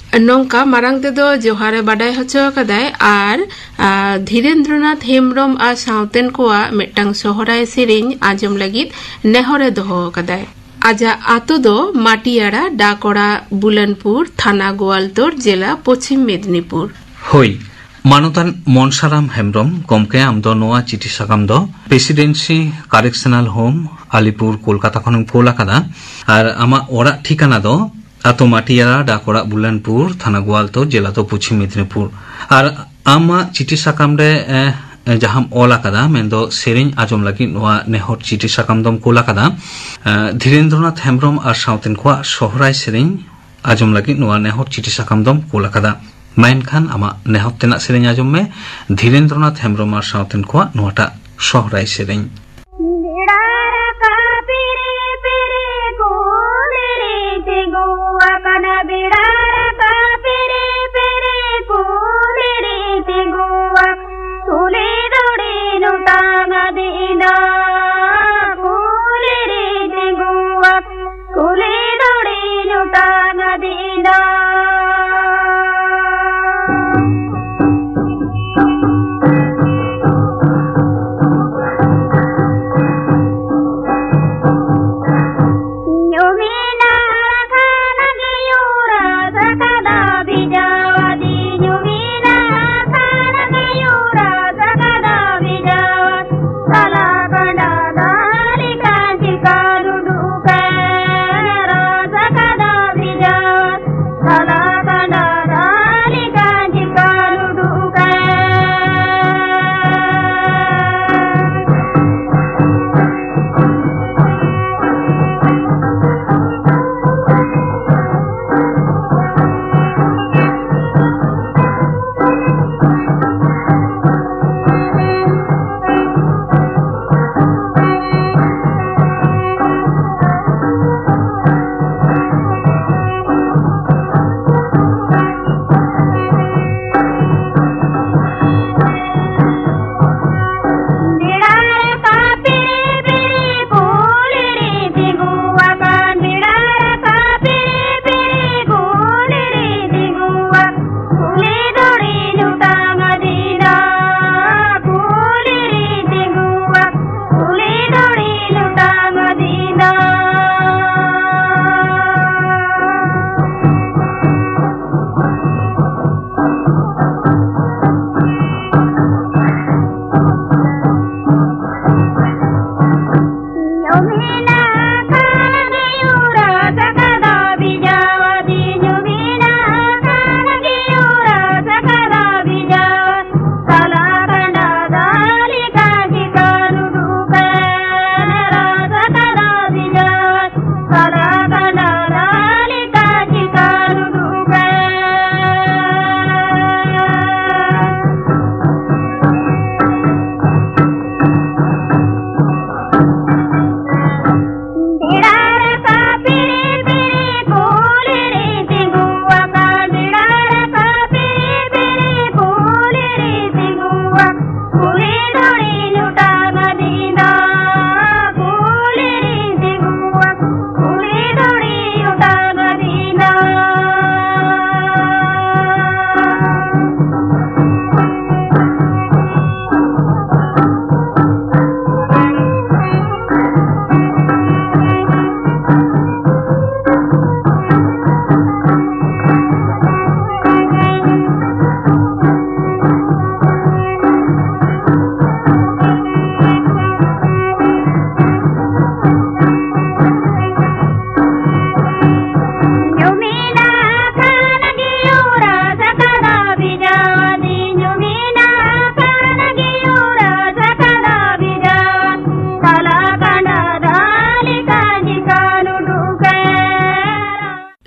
ᱱᱚᱝᱠᱟ, ᱢᱟᱲᱟᱝ ᱛᱮᱫᱚ ᱡᱚᱦᱟᱨ ᱮ ᱵᱟᱰᱟᱭ ᱦᱚᱪᱚ ᱟᱠᱟᱫᱟᱭ ᱟᱨ, ᱟ, ᱫᱷᱤᱨᱮᱱᱫᱨᱚᱱᱟᱛᱷ ᱦᱮᱢᱵᱨᱚᱢ ᱟᱨ ᱥᱟᱶᱛᱮᱱ ᱠᱚᱣᱟᱜ ᱢᱤᱫᱴᱟᱝ ᱥᱚᱦᱨᱟᱭ ᱥᱮᱨᱮᱧ ᱟᱸᱡᱚᱢ ᱞᱟᱹᱜᱤᱫ ᱱᱮᱦᱚᱨ ᱮ ᱫᱚᱦᱚ ᱟᱠᱟᱫᱟᱭ᱾ ᱟᱡᱟᱜ ᱟᱛᱳ ᱫᱚ ᱢᱟᱴᱤᱭᱟᱲᱟ, ᱰᱟᱠᱚᱲᱟ, ᱵᱩᱞᱟᱱᱯᱩᱨ, ᱛᱷᱟᱱᱟ ᱜᱳᱣᱟᱞᱛᱳᱲ, ᱡᱮᱞᱟ ᱯᱚᱪᱷᱤᱢ ᱢᱮᱫᱽᱱᱤᱯᱩᱨ᱾ ᱦᱳᱭ, ᱢᱟᱱᱚᱛᱟᱱ ᱢᱚᱱᱥᱟᱨᱟᱢ ᱦᱮᱢᱵᱨᱚᱢ ᱜᱚᱢᱠᱮ, ᱟᱢ ᱫᱚ ᱱᱚᱣᱟ ᱪᱤᱴᱷᱤ ᱥᱟᱠᱟᱢ ᱫᱚ Presidency Correctional Home, Alipur, Kolkata ᱠᱷᱚᱱᱮᱢ ᱠᱳᱞ ᱟᱠᱟᱫᱟ᱾ ᱟᱨ ᱟᱢᱟᱜ ᱚᱲᱟᱜ ᱴᱷᱤᱠᱟᱹᱱᱟ ᱫᱚ ᱟᱛᱳ ᱢᱟᱴᱤᱭᱟᱲᱟ, ᱰᱟᱠ ᱚᱲᱟᱜ ᱵᱩᱞᱟᱱᱯᱩᱨ, ᱛᱷᱟᱱᱟ ᱜᱳᱣᱟᱞᱛᱳᱲ, ᱡᱮᱞᱟ ᱫᱚ ᱯᱚᱪᱷᱤᱢ ᱢᱮᱫᱽᱱᱤᱯᱩᱨ᱾ ᱟᱨ ᱟᱢᱟᱜ ᱪᱤᱴᱷᱤ ᱥᱟᱠᱟᱢ ᱨᱮ, ᱮ, ᱡᱟᱦᱟᱸᱢ ᱚᱞ ᱟᱠᱟᱫᱟ, ᱢᱮᱱᱫᱚ ᱥᱮᱨᱮᱧ ᱟᱸᱡᱚᱢ ᱞᱟᱹᱜᱤᱫ ᱱᱚᱣᱟ ᱱᱮᱦᱚᱨ ᱪᱤᱴᱷᱤ ᱥᱟᱠᱟᱢ ᱫᱚᱢ ᱠᱳᱞ ᱟᱠᱟᱫᱟ᱾ ᱮ, ᱫᱷᱤᱨᱮᱱᱫᱨᱚᱱᱟᱛᱷ ᱦᱮᱢᱵᱨᱚᱢ ᱟᱨ ᱥᱟᱶᱛᱮᱱ ᱠᱚᱣᱟᱜ ᱥᱚᱦᱨᱟᱭ ᱥᱮᱨᱮᱧ ᱟᱸᱡᱚᱢ ᱞᱟᱹᱜᱤᱫ ᱱᱚᱣᱟ ᱱᱮᱦᱚᱨ ᱪᱤᱴᱷᱤ ᱥᱟᱠᱟᱢ ᱫᱚᱢ ᱠᱳᱞ ᱟᱠᱟᱫᱟ᱾ ᱢᱟ ᱮᱱᱠᱷᱟᱱ ᱟᱢᱟᱜ ᱱᱮᱦᱚᱨ ᱛᱮᱱᱟᱜ ᱥᱮᱨᱮᱧ ᱟᱸᱡᱚᱢ ᱢᱮ ᱫᱷᱤᱨᱮᱱᱫᱨᱚᱱᱟᱛᱷ ᱦᱮᱢᱵᱨᱚᱢ ᱟᱨ ᱥᱟᱶᱛᱮᱱ ᱠᱚᱣᱟᱜ ᱱᱚᱣᱟᱴᱟᱜ ᱥᱚᱦᱨᱟᱭ ᱥᱮᱨᱮᱧ᱾ ᱵᱮᱲᱟ ᱨᱟᱠᱟᱵ ᱯᱤᱨᱤ ᱯᱤᱨᱤ ᱠᱩᱞᱤ ᱨᱮ ᱛᱤᱸᱜᱩ ᱟᱠᱟᱱᱟ, ᱵᱮᱲᱟ ᱨᱟᱠᱟᱵ ᱯᱤᱨᱤ ᱯᱤᱨᱤ ᱠᱩᱞᱤ ᱨᱮ ᱛᱤᱸᱜᱩ ᱟᱠᱟᱱᱟ, ᱠᱩᱞᱤ ᱫᱩᱲᱤ ᱱᱚᱴᱟᱝ ᱟᱹᱫᱤᱱᱟ, ᱠᱩᱞᱤ ᱨᱮ ᱛᱤᱸᱜᱩ ᱟᱠᱟᱱᱟ, ᱠᱩᱞᱤ ᱫᱩᱲᱤ ᱱᱚᱴᱟᱝ ᱟᱹᱫᱤᱱᱟ᱾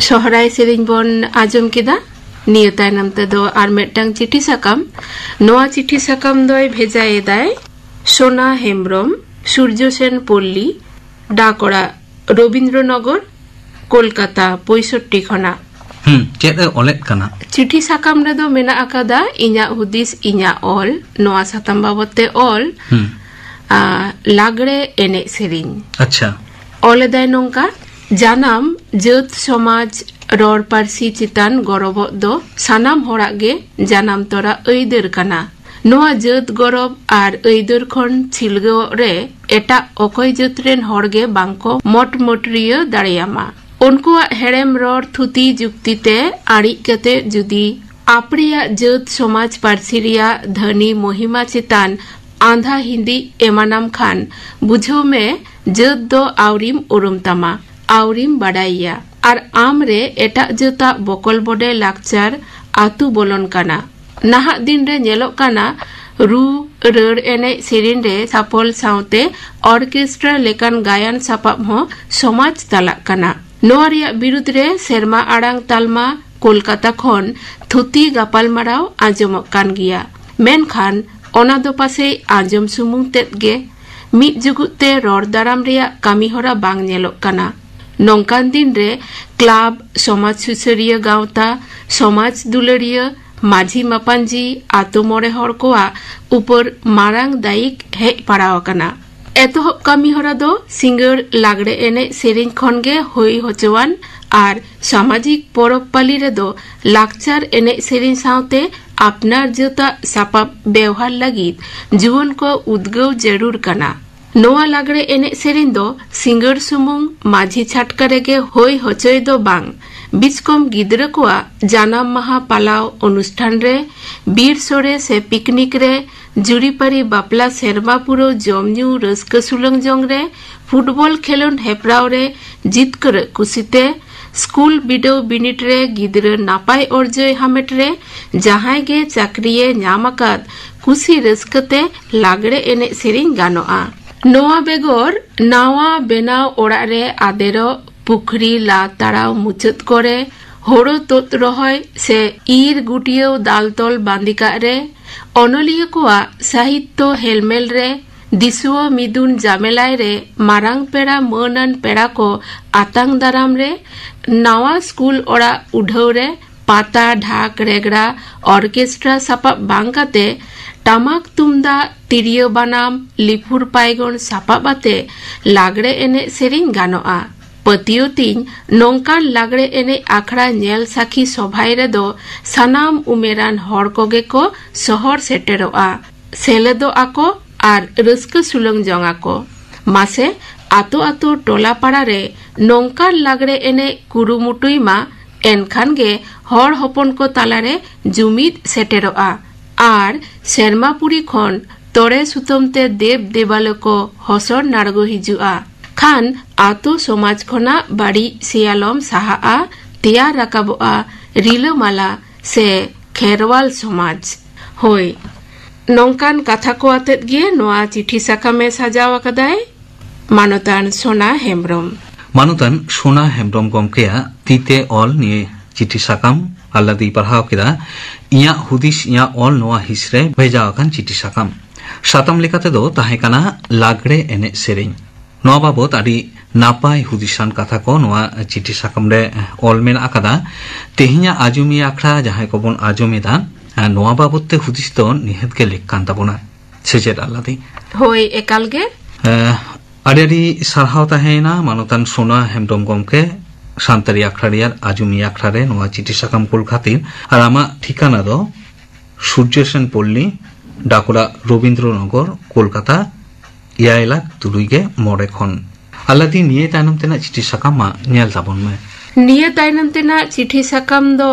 ᱥᱚᱦᱨᱟᱭ ᱥᱮᱨᱮᱧ ᱵᱚᱱ ᱟᱸᱡᱚᱢ ᱠᱮᱫᱟ᱾ ᱱᱤᱭᱟᱹ ᱛᱟᱭᱱᱚᱢ ᱛᱮᱫᱚ ᱟᱨ ᱢᱤᱫᱴᱟᱝ ᱪᱤᱴᱷᱤ ᱥᱟᱠᱟᱢ᱾ ᱱᱚᱣᱟ ᱪᱤᱴᱷᱤ ᱥᱟᱠᱟᱢ ᱫᱚᱭ ᱵᱷᱮᱡᱟᱭᱮᱫᱟᱭ ᱥᱳᱱᱟ ᱦᱮᱢᱵᱨᱚᱢ, ᱥᱩᱨᱡᱚᱥᱮᱱ ᱯᱚᱞᱞᱤ, ᱰᱟᱠ ᱚᱲᱟᱜ, ᱨᱚᱵᱤᱱᱫᱨᱚᱱᱚᱜᱚᱨ, ᱠᱳᱞᱠᱟᱛᱟ ᱯᱚᱸᱭᱥᱚᱴᱴᱤ ᱠᱷᱚᱱᱟᱜ᱾ ᱦᱩᱸ, ᱪᱮᱫ ᱮ ᱚᱞᱮᱫ ᱠᱟᱱᱟ? ᱪᱤᱴᱷᱤ ᱥᱟᱠᱟᱢ ᱨᱮᱫᱚ ᱢᱮᱱᱟᱜ ᱟᱠᱟᱫᱟ ᱤᱧᱟᱹᱜ ᱦᱩᱫᱤᱥ, ᱤᱧᱟᱹᱜ ᱚᱞ, ᱱᱚᱣᱟ ᱥᱟᱛᱟᱢ ᱵᱟᱵᱚᱛ ᱛᱮ ᱚᱞ, ᱦᱩᱸ, ᱟ, ᱞᱟᱜᱽᱲᱮ ᱮᱱᱮᱡ ᱥᱮᱨᱮᱧ᱾ ᱟᱪᱪᱷᱟ᱾ ᱚᱞ ᱮᱫᱟᱭ ᱱᱚᱝᱠᱟ, ᱡᱟᱱᱟᱢ ᱡᱟᱹᱛ ᱥᱚᱢᱟᱡᱽ ᱨᱚᱲ ᱯᱟᱹᱨᱥᱤ ᱪᱮᱛᱟᱱ ᱜᱚᱨᱚᱵᱚᱜ ᱫᱚ ᱥᱟᱱᱟᱢ ᱦᱚᱲᱟᱜ ᱜᱮ ᱡᱟᱱᱟᱢ ᱛᱚᱨᱟ ᱟᱹᱭᱫᱟᱹᱨ ᱠᱟᱱᱟ᱾ ᱱᱚᱣᱟ ᱡᱟᱹᱛ ᱜᱚᱨᱚᱵ ᱟᱨ ᱟᱹᱭᱫᱟᱹᱨ ᱠᱷᱚᱱ ᱪᱷᱤᱞᱜᱟᱹᱣᱚᱜ ᱨᱮ ᱮᱴᱟᱜ ᱚᱠᱚᱭ ᱡᱟᱹᱛ ᱨᱮᱱ ᱦᱚᱲ ᱜᱮ ᱵᱟᱝ ᱠᱚ ᱢᱚᱴᱢᱚᱴᱨᱤᱭᱟᱹ ᱫᱟᱲᱮᱭᱟᱢᱟ᱾ ᱩᱱᱠᱩᱣᱟᱜ ᱦᱮᱲᱮᱢ ᱨᱚᱲ ᱛᱷᱩᱛᱤ ᱡᱩᱠᱛᱤ ᱛᱮ ᱟᱹᱲᱤᱡ ᱠᱟᱛᱮ ᱡᱩᱫᱤ ᱟᱯᱲᱮᱭᱟᱜ ᱡᱟᱹᱛ ᱥᱚᱢᱟᱡᱽ ᱯᱟᱹᱨᱥᱤ ᱨᱮᱭᱟᱜ ᱫᱷᱟᱹᱱᱤ ᱢᱚᱦᱤᱢᱟ ᱪᱮᱛᱟᱱ ᱟᱸᱫᱷᱟ ᱦᱤᱸᱫᱤᱡ ᱮᱢᱟᱱᱟᱢ ᱠᱷᱟᱱ, ᱵᱩᱡᱷᱟᱹᱣ ᱢᱮ, ᱡᱟᱹᱛ ᱫᱚ ᱟᱹᱣᱨᱤᱢ ᱩᱨᱩᱢ ᱛᱟᱢᱟ, ᱟᱹᱣᱨᱤᱢ ᱵᱟᱰᱟᱭᱮᱭᱟ᱾ ᱟᱨ ᱟᱢ ᱨᱮ ᱮᱴᱟᱜ ᱡᱟᱹᱛᱟᱜ ᱵᱚᱠᱚᱞ ᱵᱚᱰᱮ ᱞᱟᱠᱪᱟᱨ ᱟᱹᱛᱩ ᱵᱚᱞᱚᱱ ᱠᱟᱱᱟ᱾ ᱱᱟᱦᱟᱜ ᱫᱤᱱ ᱨᱮ ᱧᱮᱞᱚᱜ ᱠᱟᱱᱟ, ᱨᱩ, ᱨᱟᱹᱲ ᱮᱱᱮᱡ ᱥᱮᱨᱮᱧ ᱨᱮ ᱥᱟᱯᱚᱞ ᱥᱟᱶᱛᱮ ᱚᱨᱠᱮᱥᱴᱨᱟ ᱞᱮᱠᱟᱱ ᱜᱟᱭᱟᱱ ᱥᱟᱯᱟᱵ ᱦᱚᱸ ᱥᱚᱢᱟᱡᱽ ᱛᱟᱞᱟᱜ ᱠᱟᱱᱟ᱾ ᱱᱚᱣᱟ ᱨᱮᱭᱟᱜ ᱵᱤᱨᱩᱫᱽ ᱨᱮ ᱥᱮᱨᱢᱟ ᱟᱲᱟᱝ ᱛᱟᱞᱢᱟ ᱠᱳᱞᱠᱟᱛᱟ ᱠᱷᱚᱱ ᱛᱷᱩᱛᱤ ᱜᱟᱯᱟᱞᱢᱟᱨᱟᱣ ᱟᱸᱡᱚᱢᱚᱜ ᱠᱟᱱ ᱜᱮᱭᱟ, ᱢᱮᱱᱠᱷᱟᱱ ᱚᱱᱟ ᱫᱚ ᱯᱟᱥᱮᱡ ᱟᱸᱡᱚᱢ ᱥᱩᱢᱩᱝ ᱛᱮᱫ ᱜᱮ᱾ ᱢᱤᱫ ᱡᱩᱜᱩᱫ ᱛᱮ ᱨᱚᱲ ᱫᱟᱨᱟᱢ ᱨᱮᱭᱟᱜ ᱠᱟᱹᱢᱤᱦᱚᱨᱟ ᱵᱟᱝ ᱧᱮᱞᱚᱜ ᱠᱟᱱᱟ᱾ ᱱᱚᱝᱠᱟᱱ ᱫᱤᱱ ᱨᱮ ᱠᱞᱟᱵᱽ, ᱥᱚᱢᱟᱡᱽ ᱥᱩᱥᱟᱹᱨᱤᱭᱟᱹ ᱜᱟᱶᱛᱟ, ᱥᱚᱢᱟᱡᱽ ᱫᱩᱞᱟᱹᱲᱤᱭᱟᱹ, ᱢᱟᱹᱡᱷᱤ ᱢᱟᱯᱟᱧᱡᱤ, ᱟᱛᱳ ᱢᱚᱬᱮ ᱦᱚᱲ ᱠᱚᱣᱟᱜ ᱩᱯᱟᱹᱨ ᱢᱟᱨᱟᱝ ᱫᱟᱭᱤᱠ ᱦᱮᱡ ᱯᱟᱲᱟᱣ ᱟᱠᱟᱱᱟ᱾ ᱮᱛᱚᱦᱚᱵ ᱠᱟᱹᱢᱤᱦᱚᱨᱟ ᱫᱚ ᱥᱤᱸᱜᱟᱹᱲ ᱞᱟᱜᱽᱲᱮ ᱮᱱᱮᱡ ᱥᱮᱨᱮᱧ ᱠᱷᱚᱱ ᱜᱮ ᱦᱩᱭ ᱦᱚᱪᱚᱣᱟᱱ ᱟᱨ ᱥᱟᱢᱟᱡᱤᱠ ᱯᱚᱨᱚᱵᱽ ᱯᱟᱹᱞᱤ ᱨᱮᱫᱚ ᱞᱟᱠᱪᱟᱨ ᱮᱱᱮᱡ ᱥᱮᱨᱮᱧ ᱥᱟᱶᱛᱮ ᱟᱯᱱᱟᱨ ᱡᱟᱹᱛᱟᱜ ᱥᱟᱯᱟᱵ ᱵᱮᱣᱦᱟᱨ ᱞᱟᱹᱜᱤᱫ ᱡᱩᱣᱟᱹᱱ ᱠᱚ ᱩᱫᱽᱜᱟᱹᱣ ᱡᱟᱹᱨᱩᱲ ᱠᱟᱱᱟ᱾ ᱱᱚᱣᱟ ᱞᱟᱜᱽᱲᱮ ᱮᱱᱮᱡ ᱥᱮᱨᱮᱧ ᱫᱚ ᱥᱤᱸᱜᱟᱹᱲ ᱥᱩᱢᱩᱝ ᱢᱟᱹᱡᱷᱤ ᱪᱷᱟᱴᱠᱟ ᱨᱮᱜᱮ ᱦᱩᱭ ᱦᱚᱪᱚᱭ ᱫᱚ ᱵᱟᱝ, ᱵᱤᱪᱠᱚᱢ ᱜᱤᱫᱽᱨᱟᱹ ᱠᱚᱣᱟᱜ ᱡᱟᱱᱟᱢ ᱢᱟᱦᱟ ᱯᱟᱞᱟᱣ ᱚᱱᱩᱥᱴᱷᱟᱱ ᱨᱮ, ᱵᱤᱨ ᱥᱚᱲᱮ ᱥᱮ ᱯᱤᱠᱱᱤᱠ ᱨᱮ, ᱡᱩᱨᱤᱯᱟᱹᱨᱤ ᱵᱟᱯᱞᱟ ᱥᱮᱨᱢᱟ ᱯᱩᱨᱟᱹᱣ ᱡᱚᱢ ᱧᱩ ᱨᱟᱹᱥᱠᱟᱹ ᱥᱩᱞᱟᱹᱝ ᱡᱚᱝ ᱨᱮ, ᱯᱷᱩᱴᱵᱚᱞ ᱠᱷᱮᱞᱳᱰ ᱦᱮᱯᱨᱟᱣ ᱨᱮ ᱡᱤᱛᱠᱟᱹᱨᱚᱜ ᱠᱩᱥᱤᱛᱮ, ᱥᱠᱩᱞ ᱵᱤᱰᱟᱹᱣ ᱵᱤᱱᱤᱰ ᱨᱮ ᱜᱤᱫᱽᱨᱟᱹ ᱱᱟᱯᱟᱭ ᱚᱨᱡᱚᱭ ᱦᱟᱢᱮᱴ ᱨᱮ, ᱡᱟᱦᱟᱸᱭ ᱜᱮ ᱪᱟᱹᱠᱨᱤᱭᱮ ᱧᱟᱢ ᱟᱠᱟᱫ ᱠᱩᱥᱤ ᱨᱟᱹᱥᱠᱟᱹ ᱛᱮ ᱞᱟᱜᱽᱲᱮ ᱮᱱᱮᱡ ᱥᱮᱨᱮᱧ ᱜᱟᱱᱚᱜᱼᱟ᱾ ᱱᱚᱣᱟ ᱵᱮᱜᱚᱨ ᱱᱟᱣᱟ ᱵᱮᱱᱟᱣ ᱚᱲᱟᱜ ᱨᱮ ᱟᱫᱮᱨᱚᱜ, ᱯᱩᱠᱷᱨᱤ ᱞᱟ ᱛᱟᱲᱟᱣ ᱢᱩᱪᱟᱹᱫ ᱠᱚᱨᱮ, ᱦᱳᱲᱳ ᱛᱩᱫ ᱨᱚᱦᱚᱭ ᱥᱮ ᱤᱨ ᱜᱩᱴᱭᱟᱹᱣ ᱫᱟᱞ ᱛᱚᱞ ᱵᱟᱸᱫᱤ ᱠᱟᱜ ᱨᱮ, ᱚᱱᱚᱞᱤᱭᱟᱹ ᱠᱚᱣᱟᱜ ᱥᱟᱦᱤᱛᱛᱚ ᱦᱮᱞᱢᱮᱞ ᱨᱮ, ᱫᱤᱥᱩᱣᱟᱹ ᱢᱤᱫᱩᱱ ᱡᱟᱢᱮᱞᱟᱭ ᱨᱮ, ᱢᱟᱨᱟᱝ ᱯᱮᱲᱟ ᱢᱟᱹᱱᱟᱱ ᱯᱮᱲᱟ ᱠᱚ ᱟᱛᱟᱝ ᱫᱟᱨᱟᱢ ᱨᱮ, ᱱᱟᱣᱟ ᱥᱠᱩᱞ ᱚᱲᱟᱜ ᱩᱰᱷᱟᱹᱣ ᱨᱮ, ᱯᱟᱛᱟ, ᱰᱷᱟᱠ, ᱨᱮᱜᱽᱲᱟ, ᱚᱨᱠᱮᱥᱴᱨᱟ ᱥᱟᱯᱟᱵ ᱵᱟᱝ ᱠᱟᱛᱮ ᱴᱟᱢᱟᱠ ᱛᱩᱢᱫᱟᱜ, ᱛᱤᱨᱭᱳ ᱵᱟᱱᱟᱢ, ᱞᱤᱯᱷᱩᱨ ᱯᱟᱭᱜᱚᱱ ᱥᱟᱯᱟᱵ ᱟᱛᱮ ᱞᱟᱜᱽᱲᱮ ᱮᱱᱮᱡ ᱥᱮᱨᱮᱧ ᱜᱟᱱᱚᱜᱼᱟ᱾ ᱯᱟᱹᱛᱭᱟᱹᱣ ᱛᱤᱧ, ᱱᱚᱝᱠᱟᱱ ᱞᱟᱜᱽᱲᱮ ᱮᱱᱮᱡ ᱟᱠᱷᱲᱟ ᱧᱮᱞ ᱥᱟᱹᱠᱷᱤ ᱥᱚᱵᱷᱟᱭ ᱨᱮᱫᱚ ᱥᱟᱱᱟᱢ ᱩᱢᱮᱨᱟᱱ ᱦᱚᱲ ᱠᱚᱜᱮ ᱠᱚ ᱥᱚᱦᱚᱨ ᱥᱮᱴᱮᱨᱚᱜᱼᱟ, ᱥᱮᱞᱮᱫᱚᱜ ᱟᱠᱚ ᱟᱨ ᱨᱟᱹᱥᱠᱟᱹ ᱥᱩᱞᱟᱹᱝ ᱡᱚᱝ ᱟᱠᱚ᱾ ᱢᱟᱥᱮ, ᱟᱛᱳ ᱟᱛᱳ, ᱴᱚᱞᱟ ᱯᱟᱲᱟ ᱨᱮ ᱱᱚᱝᱠᱟᱱ ᱞᱟᱜᱽᱲᱮ ᱮᱱᱮᱡ ᱠᱩᱨᱩᱢᱩᱴᱩᱭ ᱢᱟ, ᱮᱱᱠᱷᱟᱱ ᱜᱮ ᱦᱚᱲ ᱦᱚᱯᱚᱱ ᱠᱚ ᱛᱟᱞᱟᱨᱮ ᱡᱩᱢᱤᱫ ᱥᱮᱴᱮᱨᱚᱜᱼᱟ ᱟᱨ ᱥᱮᱨᱢᱟ ᱯᱩᱨᱤ ᱠᱷᱚᱱ ᱛᱚᱲᱮ ᱥᱩᱛᱟᱹᱢ ᱛᱮ ᱫᱮᱵ ᱫᱮᱵᱟᱞᱚ ᱠᱚ ᱦᱚᱥᱚᱨ ᱱᱟᱲᱜᱚ ᱦᱤᱡᱩᱜᱼᱟ᱾ ᱠᱷᱟᱱ ᱟᱛᱳ ᱥᱚᱢᱟᱡᱽ ᱠᱷᱚᱱᱟᱜ ᱵᱟᱹᱲᱤᱡ ᱥᱮᱭᱟᱞᱚᱢ ᱥᱟᱦᱟᱜᱼᱟ, ᱛᱮᱭᱟᱨ ᱨᱟᱠᱟᱵᱚᱜᱼᱟ ᱨᱤᱞᱟᱹᱢᱟᱞᱟ ᱥᱮ ᱠᱷᱮᱨᱣᱟᱞ ᱥᱚᱢᱟᱡᱽ᱾ ᱦᱳᱭ, ᱱᱚᱝᱠᱟᱱ ᱠᱟᱛᱷᱟ ᱠᱚ ᱟᱛᱮᱫ ᱜᱮ ᱱᱚᱣᱟ ᱪᱤᱴᱷᱤ ᱥᱟᱠᱟᱢᱮ ᱥᱟᱡᱟᱣ ᱟᱠᱟᱫᱟᱭ ᱢᱟᱱᱚᱛᱟᱱ ᱥᱳᱱᱟ ᱦᱮᱢᱵᱽᱨᱚᱢ᱾ ᱢᱟᱱᱚᱛᱟᱱ ᱥᱳᱱᱟ ᱦᱮᱢᱵᱽᱨᱚᱢ ᱜᱚᱢᱠᱮᱭᱟᱜ ᱛᱤᱛᱮ ᱚᱞ ᱱᱤᱭᱟᱹ ᱪᱤᱴᱷᱤ ᱥᱟᱠᱟᱢ ᱟᱞᱞᱟᱫᱤᱧ ᱯᱟᱲᱦᱟᱣ ᱠᱮᱫᱟ᱾ ᱤᱧᱟᱹᱜ ᱦᱩᱫᱤᱥ, ᱤᱧᱟᱹᱜ ᱚᱞ ᱱᱚᱣᱟ ᱦᱤᱸᱥ ᱨᱮ ᱵᱷᱮᱡᱟ ᱟᱠᱟᱱ ᱪᱤᱴᱷᱤ ᱥᱟᱠᱟᱢ᱾ ᱥᱟᱛᱟᱢ ᱞᱮᱠᱟ ᱛᱮᱫᱚ ᱛᱟᱦᱮᱸ ᱠᱟᱱᱟ ᱞᱟᱜᱽᱲᱮ ᱮᱱᱮᱡ ᱥᱮᱨᱮᱧ᱾ ᱱᱚᱣᱟ ᱵᱟᱵᱚᱛ ᱟᱹᱰᱤ ᱱᱟᱯᱟᱭ ᱦᱩᱫᱤᱥᱟᱱ ᱠᱟᱛᱷᱟ ᱠᱚ ᱱᱚᱣᱟ ᱪᱤᱴᱷᱤ ᱥᱟᱠᱟᱢ ᱨᱮ ᱚᱞ ᱢᱮᱱᱟᱜ ᱟᱠᱟᱫᱟ᱾ ᱛᱮᱦᱮᱧᱟᱜ ᱟᱸᱡᱚᱢᱤᱭᱟᱹ ᱟᱠᱷᱲᱟ ᱡᱟᱦᱟᱸᱭ ᱠᱚᱵᱚᱱ ᱟᱸᱡᱚᱢ ᱮᱫᱟ, ᱱᱚᱣᱟ ᱵᱟᱵᱚᱛ ᱛᱮ ᱦᱩᱫᱤᱥ ᱫᱚ ᱱᱤᱦᱟᱹᱛ ᱜᱮ ᱞᱮᱠ ᱠᱟᱱ ᱛᱟᱵᱚᱱᱟ᱾ ᱥᱮ ᱪᱮᱫ, ᱟᱞᱞᱟᱫᱤ? ᱦᱳᱭ, ᱮᱠᱟᱞ ᱜᱮ᱾ ᱮ, ᱟᱹᱰᱤ ᱟᱹᱰᱤ ᱥᱟᱨᱦᱟᱣ ᱛᱟᱦᱮᱸᱭᱮᱱᱟ ᱢᱟᱱᱚᱛᱟᱱ ᱥᱳᱱᱟ ᱦᱮᱢᱵᱽᱨᱚᱢ ᱜᱚᱢᱠᱮ, ᱥᱟᱱᱛᱟᱲᱤ ᱟᱠᱷᱲᱟ ᱨᱮᱭᱟᱜ ᱟᱸᱡᱚᱢᱤᱭᱟᱹ ᱟᱠᱷᱲᱟ ᱨᱮ ᱱᱚᱣᱟ ᱪᱤᱴᱷᱤ ᱥᱟᱠᱟᱢ ᱠᱩᱞ ᱠᱷᱟᱹᱛᱤᱨ᱾ ᱟᱨ ᱟᱢᱟᱜ ᱴᱷᱤᱠᱟᱱᱟ ᱫᱚ ᱥᱩᱨᱡᱚ ᱥᱮᱱ ᱯᱚᱞᱞᱤ, ᱰᱟᱠᱚᱲᱟ ᱨᱚᱵᱤᱱᱫᱨᱚ ᱱᱚᱜᱚᱨ, ᱠᱳᱞᱠᱟᱛᱟ, ᱮᱭᱟᱭ ᱞᱟᱠᱷ ᱛᱩᱨᱩᱭ ᱜᱮ ᱢᱚᱬᱮ ᱠᱷᱚᱱ᱾ ᱟᱞᱞᱟᱫᱤ, ᱱᱤᱭᱟᱹ ᱛᱟᱭᱱᱚᱢ ᱛᱮᱱᱟᱜ ᱪᱤᱴᱷᱤ ᱥᱟᱠᱟᱢ ᱢᱟ ᱧᱮᱞ ᱛᱟᱵᱚᱱ ᱢᱮ᱾ ᱱᱤᱭᱟᱹ ᱛᱟᱭᱱᱚᱢ ᱛᱮᱱᱟᱜ ᱪᱤᱴᱷᱤ ᱥᱟᱠᱟᱢ ᱫᱚ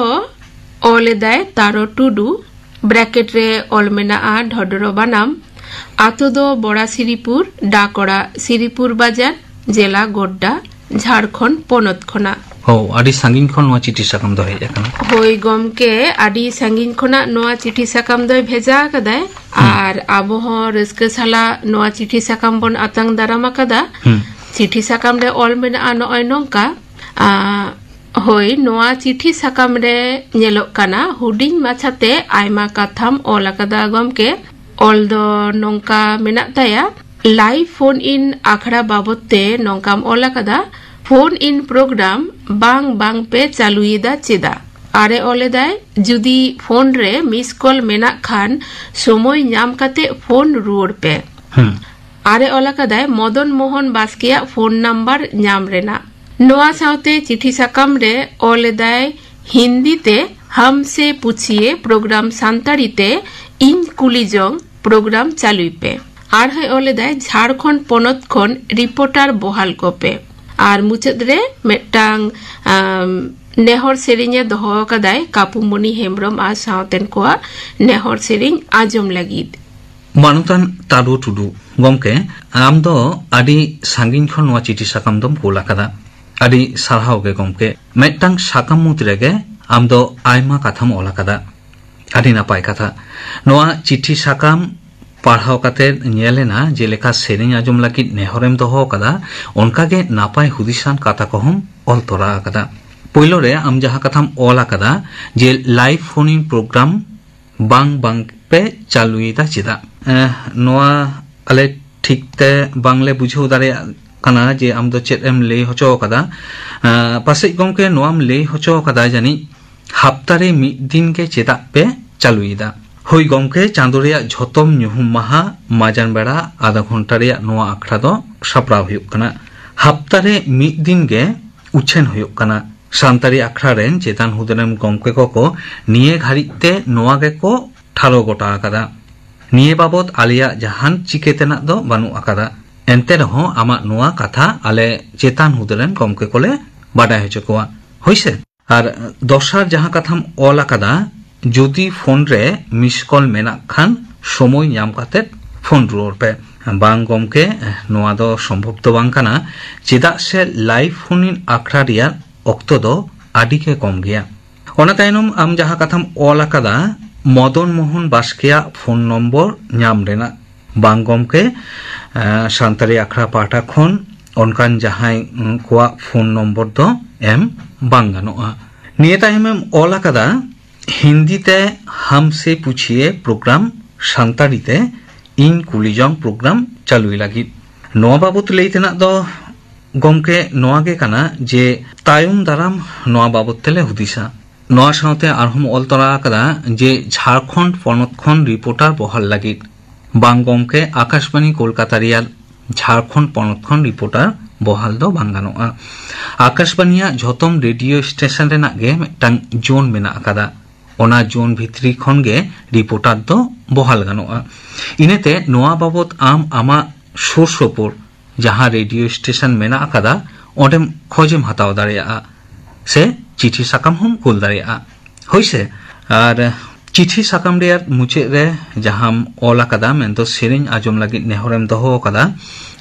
ᱚᱞ ᱮᱫᱟᱭ ᱛᱟᱨᱚ ᱴᱩᱰᱩ, ᱵᱨᱮᱠᱮᱴ ᱨᱮ ᱚᱞ ᱢᱮᱱᱟᱜᱼᱟ ᱰᱷᱚᱰᱨᱚ ᱵᱟᱱᱟᱢ᱾ ᱟᱛᱳ ᱫᱚ ᱵᱚᱲᱟ ᱥᱤᱨᱤᱯᱩᱨ, ᱰᱟᱠ ᱚᱲᱟᱜ ᱥᱤᱨᱤᱯᱩᱨ ᱵᱟᱡᱟᱨ, ᱡᱮᱞᱟ ᱜᱳᱰᱰᱟ, ᱡᱷᱟᱲᱠᱷᱚᱸᱰ ᱯᱚᱱᱚᱛ ᱠᱷᱚᱱᱟᱜ᱾ ᱦᱳ, ᱟᱹᱰᱤ ᱥᱟᱺᱜᱤᱧ ᱠᱷᱚᱱ ᱱᱚᱣᱟ ᱪᱤᱴᱷᱤ ᱥᱟᱠᱟᱢ ᱫᱚ ᱦᱮᱡ ᱟᱠᱟᱱᱟ᱾ ᱦᱳᱭ ᱜᱚᱢᱠᱮ, ᱟᱹᱰᱤ ᱥᱟᱺᱜᱤᱧ ᱠᱷᱚᱱᱟᱜ ᱱᱚᱣᱟ ᱪᱤᱴᱷᱤ ᱥᱟᱠᱟᱢ ᱫᱚᱭ ᱵᱷᱮᱡᱟ ᱟᱠᱟᱫᱟᱭ᱾ ᱦᱩᱸ᱾ ᱟᱨ ᱟᱵᱚ ᱦᱚᱸ ᱨᱟᱹᱥᱠᱟᱹ ᱥᱟᱞᱟᱜ ᱱᱚᱣᱟ ᱪᱤᱴᱷᱤ ᱥᱟᱠᱟᱢ ᱵᱚᱱ ᱟᱛᱟᱝ ᱫᱟᱨᱟᱢ ᱟᱠᱟᱫᱟ᱾ ᱦᱩᱸ᱾ ᱪᱤᱴᱷᱤ ᱥᱟᱠᱟᱢ ᱨᱮ ᱚᱞ ᱢᱮᱱᱟᱜᱼᱟ ᱱᱚᱜᱼᱚᱭ ᱱᱚᱝᱠᱟ᱾ ᱟ, ᱦᱳᱭ, ᱱᱚᱣᱟ ᱪᱤᱴᱷᱤ ᱥᱟᱠᱟᱢ ᱨᱮ ᱧᱮᱞᱚᱜ ᱠᱟᱱᱟ, ᱦᱩᱰᱤᱧ ᱢᱟᱪᱷᱟᱛᱮ ᱟᱭᱢᱟ ᱠᱟᱛᱷᱟᱢ ᱚᱞ ᱟᱠᱟᱫᱟ ᱜᱚᱢᱠᱮ᱾ ᱚᱞ ᱫᱚ ᱱᱚᱝᱠᱟ ᱢᱮᱱᱟᱜ ᱛᱟᱭᱟ, ᱞᱟᱭᱤᱵᱷ ᱯᱷᱳᱱ ᱤᱱ ᱟᱠᱷᱲᱟ ᱵᱟᱵᱚᱫ ᱛᱮ ᱱᱚᱝᱠᱟᱢ ᱚᱞ ᱟᱠᱟᱫᱟ, ᱯᱷᱳᱱ ᱤᱱ ᱯᱨᱳᱜᱨᱟᱢ ᱵᱟᱝ ᱵᱟᱝ ᱯᱮ ᱪᱟᱹᱞᱩᱭᱮᱫᱟ ᱪᱮᱫᱟᱜ? ᱟᱨᱮ ᱚᱞᱮᱫᱟᱭ, ᱡᱩᱫᱤ ᱯᱷᱳᱱ ᱨᱮ ᱢᱤᱥ ᱠᱚᱞ ᱢᱮᱱᱟᱜ ᱠᱷᱟᱱ ᱥᱚᱢᱚᱭ ᱧᱟᱢ ᱠᱟᱛᱮ ᱯᱷᱳᱱ ᱨᱩᱣᱟᱹᱲ ᱯᱮ᱾ ᱦᱩᱸ᱾ ᱟᱨᱮ ᱚᱞ ᱟᱠᱟᱫᱟᱭ ᱢᱚᱫᱚᱱ ᱢᱳᱦᱚᱱ ᱵᱟᱥᱠᱮᱭᱟᱜ ᱯᱷᱳᱱ ᱱᱟᱢᱵᱟᱨ ᱧᱟᱢ ᱨᱮᱱᱟᱜ᱾ ᱱᱚᱣᱟ ᱥᱟᱶᱛᱮ ᱪᱤᱴᱷᱤ ᱥᱟᱠᱟᱢ ᱨᱮ ᱚᱞ ᱮᱫᱟᱭ ᱦᱤᱱᱫᱤ ᱛᱮ ᱦᱟᱢᱥᱮ ᱯᱩᱪᱷᱤᱭᱮ ᱯᱨᱳᱜᱨᱟᱢ, ᱥᱟᱱᱛᱟᱲᱤ ᱛᱮ ᱤᱧ ᱠᱩᱞᱤ ᱡᱚᱝ ᱯᱨᱳᱜᱨᱟᱢ ᱪᱟᱹᱞᱩᱭ ᱯᱮ᱾ ᱟᱨᱦᱚᱸᱭ ᱚᱞ ᱮᱫᱟᱭ ᱡᱷᱟᱲᱠᱷᱚᱸᱰ ᱯᱚᱱᱚᱛ ᱠᱷᱚᱱ ᱨᱤᱯᱳᱨᱴᱟᱨ ᱵᱚᱦᱟᱞ ᱠᱚᱯᱮ᱾ ᱟᱨ ᱢᱩᱪᱟᱹᱫ ᱨᱮ ᱢᱤᱫᱴᱟᱝ, ᱟᱢ, ᱱᱮᱦᱚᱨ ᱥᱮᱨᱮᱧ ᱮ ᱫᱚᱦᱚ ᱟᱠᱟᱫᱟᱭ ᱠᱟᱯᱩᱢᱚᱱᱤ ᱦᱮᱢᱵᱨᱚᱢ ᱟᱨ ᱥᱟᱶᱛᱮᱱ ᱠᱚᱣᱟᱜ ᱱᱮᱦᱚᱨ ᱥᱮᱨᱮᱧ ᱟᱸᱡᱚᱢ ᱞᱟᱹᱜᱤᱫ᱾ ᱢᱟᱱᱚᱛᱟᱱ ᱛᱟᱨᱩ ᱴᱩᱰᱩ ᱜᱚᱢᱠᱮ, ᱟᱢ ᱫᱚ ᱟᱹᱰᱤ ᱥᱟᱺᱜᱤᱧ ᱠᱷᱚᱱ ᱱᱚᱣᱟ ᱪᱤᱴᱷᱤ ᱥᱟᱠᱟᱢ ᱫᱚᱢ ᱠᱳᱞ ᱟᱠᱟᱫᱟ᱾ ᱟᱹᱰᱤ ᱥᱟᱨᱦᱟᱣ ᱜᱮ ᱜᱚᱢᱠᱮ᱾ ᱢᱤᱫᱴᱟᱝ ᱥᱟᱠᱟᱢ ᱢᱩᱫᱽ ᱨᱮᱜᱮ ᱟᱢ ᱫᱚ ᱟᱭᱢᱟ ᱠᱟᱛᱷᱟᱢ ᱚᱞ ᱟᱠᱟᱫᱟ᱾ ᱟᱹᱰᱤ ᱱᱟᱯᱟᱭ ᱠᱟᱛᱷᱟ᱾ ᱱᱚᱣᱟ ᱪᱤᱴᱷᱤ ᱥᱟᱠᱟᱢ ᱯᱟᱲᱦᱟᱣ ᱠᱟᱛᱮ ᱧᱮᱞ ᱮᱱᱟ, ᱡᱮᱞᱮᱠᱟ ᱥᱮᱨᱮᱧ ᱟᱸᱡᱚᱢ ᱞᱟᱹᱜᱤᱫ ᱱᱮᱦᱚᱨᱮᱢ ᱫᱚᱦᱚ ᱟᱠᱟᱫᱟ, ᱚᱱᱠᱟᱜᱮ ᱱᱟᱯᱟᱭ ᱦᱩᱫᱤᱥᱟᱱ ᱠᱟᱛᱷᱟ ᱠᱚᱦᱚᱸᱢ ᱚᱞ ᱛᱚᱨᱟ ᱟᱠᱟᱫᱟ᱾ ᱯᱳᱭᱞᱳ ᱨᱮ ᱟᱢ ᱡᱟᱦᱟᱸ ᱠᱟᱛᱷᱟᱢ ᱚᱞ ᱟᱠᱟᱫᱟ ᱡᱮ ᱞᱟᱭᱤᱵᱷ ᱯᱷᱳᱱ ᱤᱱ ᱯᱨᱳᱜᱨᱟᱢ ᱵᱟᱝ ᱵᱟᱝ ᱯᱮ ᱪᱟᱹᱞᱩᱭᱮᱫᱟ ᱪᱮᱫᱟᱜ? ᱮᱸ, ᱱᱚᱣᱟ ᱟᱞᱮ ᱴᱷᱤᱠ ᱛᱮ ᱵᱟᱝᱞᱮ ᱵᱩᱡᱷᱟᱹᱣ ᱫᱟᱲᱮᱭᱟᱜ ᱠᱟᱱᱟ ᱡᱮ ᱟᱢ ᱫᱚ ᱪᱮᱫ ᱮᱢ ᱞᱟᱹᱭ ᱦᱚᱪᱚ ᱟᱠᱟᱫᱟ᱾ ᱮᱸ, ᱯᱟᱥᱮᱡ ᱜᱚᱢᱠᱮ ᱱᱚᱣᱟᱢ ᱞᱟᱹᱭ ᱦᱚᱪᱚ ᱟᱠᱟᱫᱟ ᱡᱟᱹᱱᱤᱡ ᱦᱟᱯᱛᱟ ᱨᱮ ᱢᱤᱫ ᱫᱤᱱ ᱜᱮ ᱪᱮᱫᱟᱜ ᱯᱮ ᱪᱟᱹᱞᱩᱭᱮᱫᱟ? ᱦᱳᱭ ᱜᱚᱢᱠᱮ, ᱪᱟᱸᱫᱳ ᱨᱮᱭᱟᱜ ᱡᱷᱚᱛᱚᱢ ᱧᱩᱦᱩᱢ ᱢᱟᱦᱟ ᱢᱟᱡᱟᱱ ᱵᱮᱲᱟ ᱟᱫᱷᱟ ᱜᱷᱚᱱᱴᱟ ᱨᱮᱭᱟᱜ ᱱᱚᱣᱟ ᱟᱠᱷᱲᱟ ᱫᱚ ᱥᱟᱯᱲᱟᱣ ᱦᱩᱭᱩᱜ ᱠᱟᱱᱟ᱾ ᱦᱟᱯᱛᱟ ᱨᱮ ᱢᱤᱫ ᱫᱤᱱ ᱜᱮ ᱩᱪᱷᱟᱹᱱ ᱦᱩᱭᱩᱜ ᱠᱟᱱᱟ᱾ ᱥᱟᱱᱛᱟᱲᱤ ᱟᱠᱷᱲᱟ ᱨᱮᱱ ᱪᱮᱛᱟᱱ ᱦᱩᱫᱟᱹᱨᱮᱱ ᱜᱚᱢᱠᱮ ᱠᱚᱠᱚ ᱱᱤᱭᱟᱹ ᱜᱷᱟᱹᱲᱤᱡ ᱛᱮ ᱱᱚᱣᱟ ᱜᱮᱠᱚ ᱴᱷᱟᱲᱚ ᱜᱚᱴᱟ ᱟᱠᱟᱫᱟ᱾ ᱱᱤᱭᱟᱹ ᱵᱟᱵᱚᱛ ᱟᱞᱮᱭᱟᱜ ᱡᱟᱦᱟᱱ ᱪᱤᱠᱟᱹ ᱛᱮᱱᱟᱜ ᱫᱚ ᱵᱟᱹᱱᱩᱜ ᱟᱠᱟᱫᱟ᱾ ᱮᱱᱛᱮ ᱨᱮᱦᱚᱸ ᱟᱢᱟᱜ ᱱᱚᱣᱟ ᱠᱟᱛᱷᱟ ᱟᱞᱮ ᱪᱮᱛᱟᱱ ᱦᱩᱫᱟᱹᱨᱮᱱ ᱜᱚᱢᱠᱮ ᱠᱚᱞᱮ ᱵᱟᱰᱟᱭ ᱦᱚᱪᱚ ᱠᱚᱣᱟ᱾ ᱦᱳᱭᱥᱮ? ᱟᱨ ᱫᱚᱥᱟᱨ ᱡᱟᱦᱟᱸ ᱠᱟᱛᱷᱟᱢ ᱚᱞ ᱟᱠᱟᱫᱟ, ᱡᱩᱫᱤ ᱯᱷᱳᱱ ᱨᱮ ᱢᱤᱥ ᱠᱚᱞ ᱢᱮᱱᱟᱜ ᱠᱷᱟᱱ ᱥᱚᱢᱚᱭ ᱧᱟᱢ ᱠᱟᱛᱮ ᱯᱷᱳᱱ ᱨᱩᱣᱟᱹᱲ ᱯᱮ᱾ ᱵᱟᱝ ᱜᱚᱢᱠᱮ, ᱱᱚᱣᱟ ᱫᱚ ᱥᱚᱢᱵᱷᱚᱵ ᱫᱚ ᱵᱟᱝ ᱠᱟᱱᱟ, ᱪᱮᱫᱟᱜ ᱥᱮ ᱞᱟᱭᱤᱵᱷ ᱯᱷᱳᱱ ᱤᱱ ᱟᱠᱷᱲᱟ ᱨᱮᱭᱟᱜ ᱚᱠᱛᱚ ᱫᱚ ᱟᱹᱰᱤ ᱜᱮ ᱠᱚᱢ ᱜᱮᱭᱟ᱾ ᱚᱱᱟ ᱛᱟᱭᱱᱚᱢ ᱟᱢ ᱡᱟᱦᱟᱸ ᱠᱟᱛᱷᱟᱢ ᱚᱞ ᱟᱠᱟᱫᱟ ᱢᱚᱫᱚᱱ ᱢᱳᱦᱚᱱ ᱵᱟᱥᱠᱮᱭᱟᱜ ᱯᱷᱳᱱ ᱱᱚᱢᱵᱚᱨ ᱧᱟᱢ ᱨᱮᱱᱟᱜ, ᱵᱟᱝ ᱜᱚᱢᱠᱮ, ᱮᱸ, ᱥᱟᱱᱛᱟᱲᱤ ᱟᱠᱷᱲᱟ ᱯᱟᱦᱴᱟ ᱠᱷᱚᱱ ᱚᱱᱠᱟᱱ ᱡᱟᱦᱟᱸᱭ ᱠᱚᱣᱟᱜ ᱯᱷᱳᱱ ᱱᱚᱢᱵᱚᱨ ᱫᱚ ᱮᱢ ᱵᱟᱝ ᱜᱟᱱᱚᱜᱼᱟ᱾ ᱱᱤᱭᱟᱹ ᱛᱟᱭᱚᱢᱮᱢ ᱚᱞ ᱟᱠᱟᱫᱟ, ᱦᱤᱱᱫᱤ ᱛᱮ ᱦᱟᱢᱥᱮ ᱯᱩᱪᱷᱤᱭᱮ ᱯᱨᱳᱜᱨᱟᱢ ᱥᱟᱱᱛᱟᱲᱤ ᱛᱮ ᱤᱧ ᱠᱩᱞᱤ ᱡᱚᱝ ᱯᱨᱳᱜᱨᱟᱢ ᱪᱟᱹᱞᱩᱭ ᱞᱟᱹᱜᱤᱫ᱾ ᱱᱚᱣᱟ ᱵᱟᱵᱚᱛ ᱞᱟᱹᱭ ᱛᱮᱱᱟᱜ ᱫᱚ ᱜᱚᱢᱠᱮ ᱱᱚᱣᱟ ᱜᱮ ᱠᱟᱱᱟ ᱡᱮ ᱛᱟᱭᱚᱢ ᱫᱟᱨᱟᱢ ᱱᱚᱣᱟ ᱵᱟᱵᱚᱛ ᱛᱮᱞᱮ ᱦᱩᱫᱤᱥᱟ᱾ ᱱᱚᱣᱟ ᱥᱟᱶᱛᱮ ᱟᱨᱦᱚᱸᱢ ᱚᱞ ᱛᱚᱨᱟ ᱟᱠᱟᱫᱟ ᱡᱮ ᱡᱷᱟᱲᱠᱷᱚᱸᱰ ᱯᱚᱱᱚᱛ ᱠᱷᱚᱱ ᱨᱤᱯᱳᱨᱴᱟᱨ ᱵᱚᱦᱟᱞ ᱞᱟᱹᱜᱤᱫ᱾ ᱵᱟᱝ ᱜᱚᱢᱠᱮ, ᱟᱠᱟᱥᱵᱟᱱᱤ ᱠᱳᱞᱠᱟᱛᱟ ᱨᱮᱭᱟᱜ ᱡᱷᱟᱲᱠᱷᱚᱸᱰ ᱯᱚᱱᱚᱛ ᱠᱷᱚᱱ ᱨᱤᱯᱳᱨᱴᱟᱨ ᱵᱚᱦᱟᱞ ᱫᱚ ᱵᱟᱝ ᱜᱟᱱᱚᱜᱼᱟ᱾ ᱟᱠᱟᱥᱵᱟᱱᱤᱭᱟᱜ ᱡᱷᱚᱛᱚᱢ ᱨᱮᱰᱤᱭᱳ ᱥᱴᱮᱥᱚᱱ ᱨᱮᱱᱟᱜ ᱜᱮ ᱢᱤᱫᱴᱟᱝ ᱡᱳᱱ ᱢᱮᱱᱟᱜ ᱟᱠᱟᱫᱟ᱾ ᱚᱱᱟ ᱡᱳᱱ ᱵᱷᱤᱛᱨᱤ ᱠᱷᱚᱱ ᱜᱮ ᱨᱤᱯᱳᱨᱴᱟᱨ ᱫᱚ ᱵᱚᱦᱟᱞ ᱜᱟᱱᱚᱜᱼᱟ᱾ ᱤᱱᱟᱹᱛᱮ ᱱᱚᱣᱟ ᱵᱟᱵᱚᱛ ᱟᱢ ᱟᱢᱟᱜ ᱥᱩᱨ ᱥᱩᱯᱩᱨ ᱡᱟᱦᱟᱸ ᱨᱮᱰᱤᱭᱳ ᱥᱴᱮᱥᱚᱱ ᱢᱮᱱᱟᱜ ᱟᱠᱟᱫᱟ, ᱚᱸᱰᱮᱢ ᱠᱷᱚᱡᱮᱢ ᱦᱟᱛᱟᱣ ᱫᱟᱲᱮᱭᱟᱜᱼᱟ ᱥᱮ ᱪᱤᱴᱷᱤ ᱥᱟᱠᱟᱢ ᱦᱚᱸᱢ ᱠᱩᱞ ᱫᱟᱲᱮᱭᱟᱜᱼᱟ᱾ ᱦᱳᱭ ᱥᱮ? ᱟᱨ ᱪᱤᱴᱷᱤ ᱥᱟᱠᱟᱢ ᱨᱮᱭᱟᱜ ᱢᱩᱪᱟᱹᱫ ᱨᱮ ᱡᱟᱦᱟᱸᱢ ᱚᱞ ᱟᱠᱟᱫᱟ, ᱢᱮᱱᱫᱚ ᱥᱮᱨᱮᱧ ᱟᱸᱡᱚᱢ ᱞᱟᱹᱜᱤᱫ ᱱᱮᱦᱚᱨᱮᱢ ᱫᱚᱦᱚ ᱟᱠᱟᱫᱟ,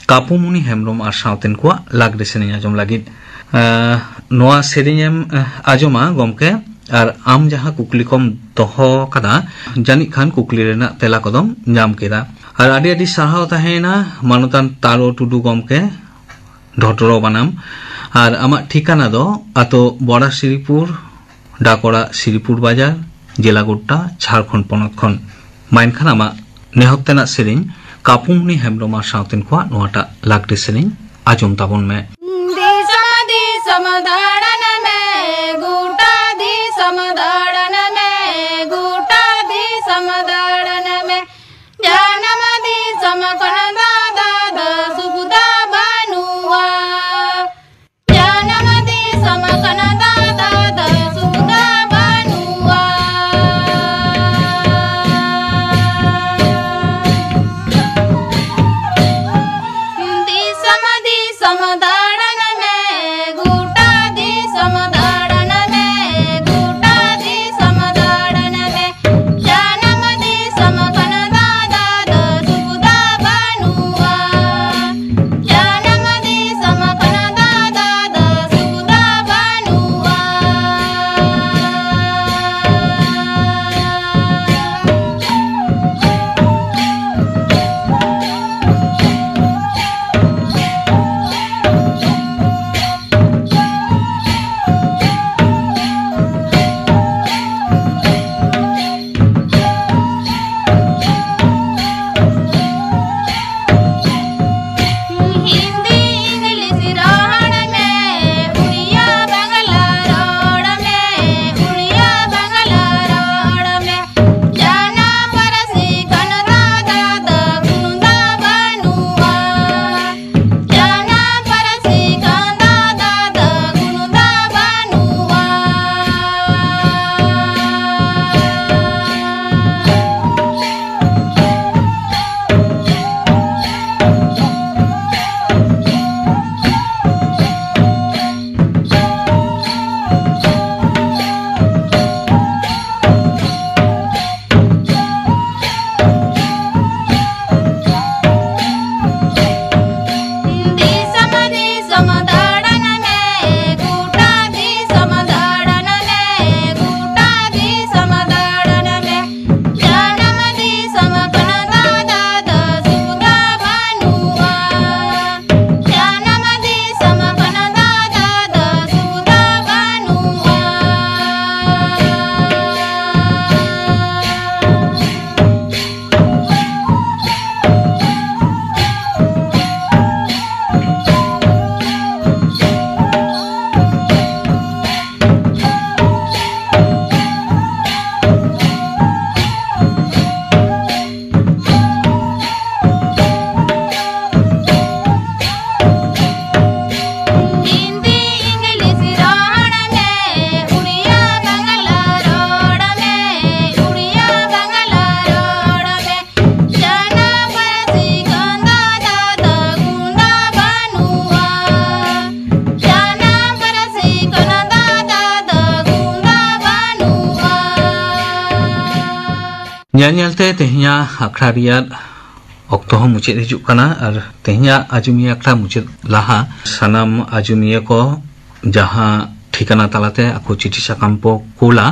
ᱠᱟᱯᱩᱢᱩᱱᱤ ᱦᱮᱢᱵᱨᱚᱢ ᱟᱨ ᱥᱟᱶᱛᱮᱱ ᱠᱚᱣᱟᱜ ᱞᱟᱜᱽᱲᱮ ᱥᱮᱨᱮᱧ ᱟᱸᱡᱚᱢ ᱞᱟᱹᱜᱤᱫ᱾ ᱟᱸ, ᱱᱚᱣᱟ ᱥᱮᱨᱮᱧᱮᱢ, ᱟᱸ, ᱟᱸᱡᱚᱢᱟ ᱜᱚᱢᱠᱮ, ᱟᱨ ᱟᱢ ᱡᱟᱦᱟᱸ ᱠᱩᱠᱞᱤ ᱠᱚᱢ ᱫᱚᱦᱚ ᱟᱠᱟᱫᱟ, ᱡᱟᱹᱱᱤᱡ ᱠᱷᱟᱱ ᱠᱩᱠᱞᱤ ᱨᱮᱱᱟᱜ ᱛᱮᱞᱟ ᱠᱚᱫᱚᱢ ᱧᱟᱢ ᱠᱮᱫᱟ᱾ ᱟᱨ ᱟᱹᱰᱤ ᱟᱹᱰᱤ ᱥᱟᱨᱦᱟᱣ ᱛᱟᱦᱮᱸᱭᱮᱱᱟ ᱢᱟᱱᱚᱛᱟᱱ ᱛᱟᱨᱚ ᱴᱩᱰᱩ ᱜᱚᱢᱠᱮ, ᱰᱷᱚᱴᱨᱚ ᱵᱟᱱᱟᱢ᱾ ᱟᱨ ᱟᱢᱟᱜ ᱴᱷᱤᱠᱟᱱᱟ ᱫᱚ ᱟᱛᱳ ᱵᱚᱲᱟᱥᱤᱨᱤᱯᱩᱨ, ᱰᱟᱠᱚᱲᱟ ᱥᱤᱨᱤᱯᱩᱨ ᱵᱟᱡᱟᱨ, ᱡᱮᱞᱟ ᱜᱳᱰᱰᱟ, ᱡᱷᱟᱲᱠᱷᱚᱸᱰ ᱯᱚᱱᱚᱛ ᱠᱷᱚᱱ᱾ ᱢᱟ ᱮᱱᱠᱷᱟᱱ ᱟᱢᱟᱜ ᱱᱮᱦᱚᱨ ᱛᱮᱱᱟᱜ ᱥᱮᱨᱮᱧ ᱠᱟᱯᱩᱢᱩᱱᱤ ᱦᱮᱢᱵᱨᱚᱢ ᱟᱨ ᱥᱟᱶᱛᱮᱱ ᱠᱚᱣᱟᱜ ᱱᱚᱣᱟᱴᱟᱜ ᱞᱟᱜᱽᱲᱮ ᱥᱮᱨᱮᱧ ᱟᱸᱡᱚᱢ ᱛᱟᱵᱚᱱ ᱢᱮ᱾ ᱫᱤᱥᱚᱢ ᱫᱤᱥᱚᱢ ᱫᱟᱬᱟᱱ ᱢᱮ, ᱜᱚᱴᱟ ᱫᱤᱥᱚᱢ ᱫᱟᱬᱟᱱ ᱢᱮ, ᱜᱚᱴᱟ ᱫᱤᱥᱚᱢ ᱫᱟᱬᱟᱱ ᱢᱮ᱾ ᱡᱟᱱᱟᱢ ᱫᱤᱥᱚᱢ ᱠᱷᱚᱱ ᱫᱟᱫᱟ ᱫᱚ ᱥᱩᱵᱤᱫᱷᱟ ᱵᱟᱹᱱᱩᱜᱼᱟ᱾ ᱡᱟᱱᱟᱢ ᱫᱤᱥᱚᱢ ᱠᱷᱚᱱ ᱫᱟᱫᱟ ᱫᱚ ᱥᱩᱵᱤᱫᱷᱟ ᱵᱟᱹᱱᱩᱜᱼᱟ᱾ ᱫᱤᱥᱚᱢ ᱫᱤᱥᱚᱢ ᱫᱟᱬᱟᱱ ᱢᱮ, ᱜᱚᱴᱟ ᱫᱤᱥᱚᱢ ᱫᱟᱬᱟᱱ ᱢᱮ, ᱜᱚᱴᱟ ᱫᱤᱥᱚᱢ ᱫᱟᱬᱟᱱ ᱢᱮ᱾ ᱡᱟᱱᱟᱢ ᱫᱤᱥᱚᱢ ᱧᱮᱞ ᱧᱮᱞᱛᱮ ᱛᱮᱦᱮᱧᱟᱜ ᱟᱠᱷᱲᱟ ᱨᱮᱭᱟᱜ ᱚᱠᱛᱚ ᱦᱚᱸ ᱢᱩᱪᱟᱹᱫ ᱦᱤᱡᱩᱜ ᱠᱟᱱᱟ᱾ ᱟᱨ ᱛᱮᱦᱮᱧᱟᱜ ᱟᱡᱚᱢᱤᱭᱟᱹ ᱟᱠᱷᱲᱟ ᱢᱩᱪᱟᱹᱫ ᱞᱟᱦᱟ ᱥᱟᱱᱟᱢ ᱟᱡᱚᱢᱤᱭᱟᱹ ᱠᱚ ᱡᱟᱦᱟᱸ ᱴᱷᱤᱠᱟᱱᱟ ᱛᱟᱞᱟᱛᱮ ᱟᱠᱚ ᱪᱤᱴᱷᱤ ᱥᱟᱠᱟᱢ ᱠᱚ ᱠᱳᱞᱟ,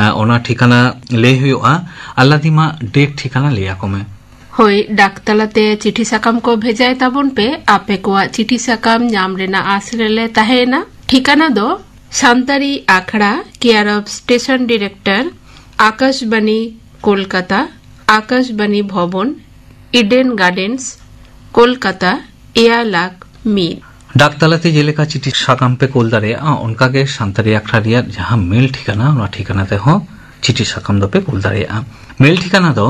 ᱮ, ᱚᱱᱟ ᱴᱷᱤᱠᱟᱱᱟ ᱞᱟᱹᱭ ᱦᱩᱭᱩᱜᱼᱟ᱾ ᱟᱞᱞᱟᱫᱤᱢᱟ ᱰᱮᱴ ᱴᱷᱤᱠᱟᱱᱟ ᱞᱟᱹᱭ ᱟᱠᱚ ᱢᱮ᱾ ᱦᱳᱭ, ᱰᱟᱠ ᱛᱟᱞᱟᱛᱮ ᱪᱤᱴᱷᱤ ᱥᱟᱠᱟᱢ ᱠᱚ ᱵᱷᱮᱡᱟᱭ ᱛᱟᱵᱚᱱ ᱯᱮ᱾ ᱟᱯᱮ ᱠᱚᱣᱟᱜ ᱪᱤᱴᱷᱤ ᱥᱟᱠᱟᱢ ᱧᱟᱢ ᱨᱮᱱᱟᱜ ᱟᱥ ᱨᱮᱞᱮ ᱛᱟᱦᱮᱸᱭᱮᱱᱟ᱾ ᱴᱷᱤᱠᱟᱱᱟ ᱫᱚ ᱥᱟᱱᱛᱟᱲᱤ ᱟᱠᱷᱲᱟ, care of station director, Akashvani, Kolkata, Akashvani Bhavan, Eden gardens, Kolkata, ᱮᱭᱟᱭ ᱞᱟᱠᱷ ᱢᱤᱫ᱾ ᱰᱟᱠ ᱛᱟᱞᱟᱛᱮ ᱡᱮᱞᱮᱠᱟ ᱪᱤᱴᱷᱤ ᱥᱟᱠᱟᱢ ᱯᱮ ᱠᱳᱞ ᱫᱟᱲᱮᱭᱟᱜᱼᱟ, ᱚᱱᱠᱟᱜᱮ ᱥᱟᱱᱛᱟᱲᱤ ᱟᱠᱷᱲᱟ ᱨᱮᱭᱟᱜ ᱡᱟᱦᱟᱸ ᱢᱮᱞ ᱴᱷᱤᱠᱟᱱᱟ, ᱚᱱᱟ ᱴᱷᱤᱠᱟᱱᱟ ᱛᱮᱦᱚᱸ ᱪᱤᱴᱷᱤ ᱥᱟᱠᱟᱢ ᱫᱚᱯᱮ ᱠᱳᱞ ᱫᱟᱲᱮᱭᱟᱜᱼᱟ᱾ ᱢᱮᱞ ᱴᱷᱤᱠᱟᱱᱟ ᱫᱚ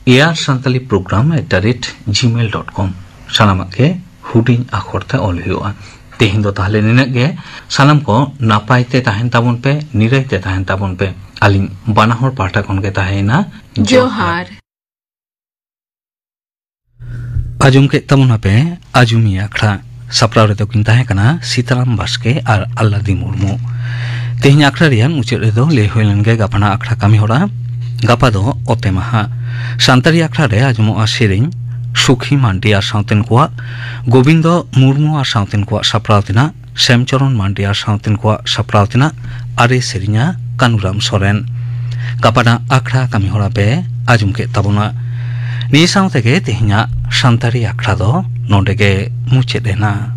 ᱮᱭᱟᱨ Santali program at the rate Gmail dot com. ᱥᱟᱱᱟᱢᱟᱜ ᱜᱮ ᱦᱩᱰᱤᱧ ᱟᱠᱷᱚᱨ ᱛᱮ ᱚᱞ ᱦᱩᱭᱩᱜᱼᱟ᱾ ᱛᱮᱦᱮᱧ ᱫᱚ ᱛᱟᱦᱞᱮ ᱱᱤᱱᱟᱹᱜ ᱜᱮ᱾ ᱥᱟᱱᱟᱢ ᱠᱚ ᱱᱟᱯᱟᱭ ᱛᱮ ᱛᱟᱦᱮᱱ ᱛᱟᱵᱚᱱ ᱯᱮ, ᱱᱤᱨᱟᱹᱭ ᱛᱮ ᱛᱟᱦᱮᱱ ᱛᱟᱵᱚᱱ ᱯᱮ᱾ ᱟᱹᱞᱤᱧ ᱵᱟᱱᱟ ᱦᱚᱲ ᱯᱟᱦᱴᱟ ᱠᱷᱚᱱ ᱜᱮ ᱛᱟᱦᱮᱸᱭᱮᱱᱟ ᱡᱚᱦᱟᱨ᱾ ᱟᱸᱡᱚᱢ ᱠᱮᱫ ᱛᱟᱵᱚᱱᱟᱯᱮ ᱟᱡᱩᱢᱤ ᱟᱠᱷᱲᱟ᱾ ᱥᱟᱯᱲᱟᱣ ᱨᱮᱫᱚ ᱠᱤᱱ ᱛᱟᱦᱮᱸ ᱠᱟᱱᱟ ᱥᱤᱛᱟᱨᱟᱢ ᱵᱟᱥᱠᱮ ᱟᱨ ᱟᱞᱞᱟᱫᱤ ᱢᱩᱨᱢᱩ᱾ ᱛᱮᱦᱮᱧ ᱟᱠᱷᱲᱟ ᱨᱮᱭᱟᱜ ᱢᱩᱪᱟᱹᱫ ᱨᱮᱫᱚ ᱞᱟᱹᱭ ᱦᱩᱭ ᱞᱮᱱ ᱜᱮ ᱜᱟᱯᱟᱱᱟᱜ ᱟᱠᱷᱲᱟ ᱠᱟᱹᱢᱤ ᱦᱚᱨᱟ᱾ ᱜᱟᱯᱟ ᱫᱚ ᱚᱛᱮ ᱢᱟᱦᱟ᱾ ᱥᱟᱱᱛᱟᱲᱤ ᱟᱠᱷᱲᱟ ᱨᱮ ᱟᱸᱡᱚᱢᱚᱜᱼᱟ ᱥᱮᱨᱮᱧ ᱥᱩᱠᱷᱤ ᱢᱟᱱᱰᱤ ᱟᱨ ᱥᱟᱶᱛᱮᱱ ᱠᱚᱣᱟᱜ, ᱜᱳᱵᱤᱱᱫᱚ ᱢᱩᱨᱢᱩ ᱟᱨ ᱥᱟᱶᱛᱮᱱ ᱠᱚᱣᱟᱜ ᱥᱟᱯᱲᱟᱣ ᱛᱮᱱᱟᱜ, ᱥᱮᱢᱪᱚᱨᱚᱱ ᱢᱟᱱᱰᱤ ᱟᱨ ᱥᱟᱶᱛᱮᱱ ᱠᱚᱣᱟᱜ ᱥᱟᱯᱲᱟᱣ ᱛᱮᱱᱟᱜ ᱟᱨᱮ ᱥᱮᱨᱮᱧᱟ ᱠᱟᱱᱩᱨᱟᱢ ᱥᱚᱨᱮᱱ᱾ ᱜᱟᱯᱟᱱᱟᱜ ᱟᱠᱷᱲᱟ ᱠᱟᱹᱢᱤ ᱦᱚᱨᱟ ᱯᱮ ᱟᱸᱡᱚᱢ ᱠᱮᱫ ᱛᱟᱵᱚᱱᱟ᱾ ᱱᱤᱭᱟᱹ ᱥᱟᱶ ᱛᱮᱜᱮ ᱛᱮᱦᱮᱧᱟᱜ ᱥᱟᱱᱛᱟᱲᱤ ᱟᱠᱷᱲᱟ ᱫᱚ ᱱᱚᱰᱮ ᱜᱮ ᱢᱩᱪᱟᱹᱫ ᱮᱱᱟ᱾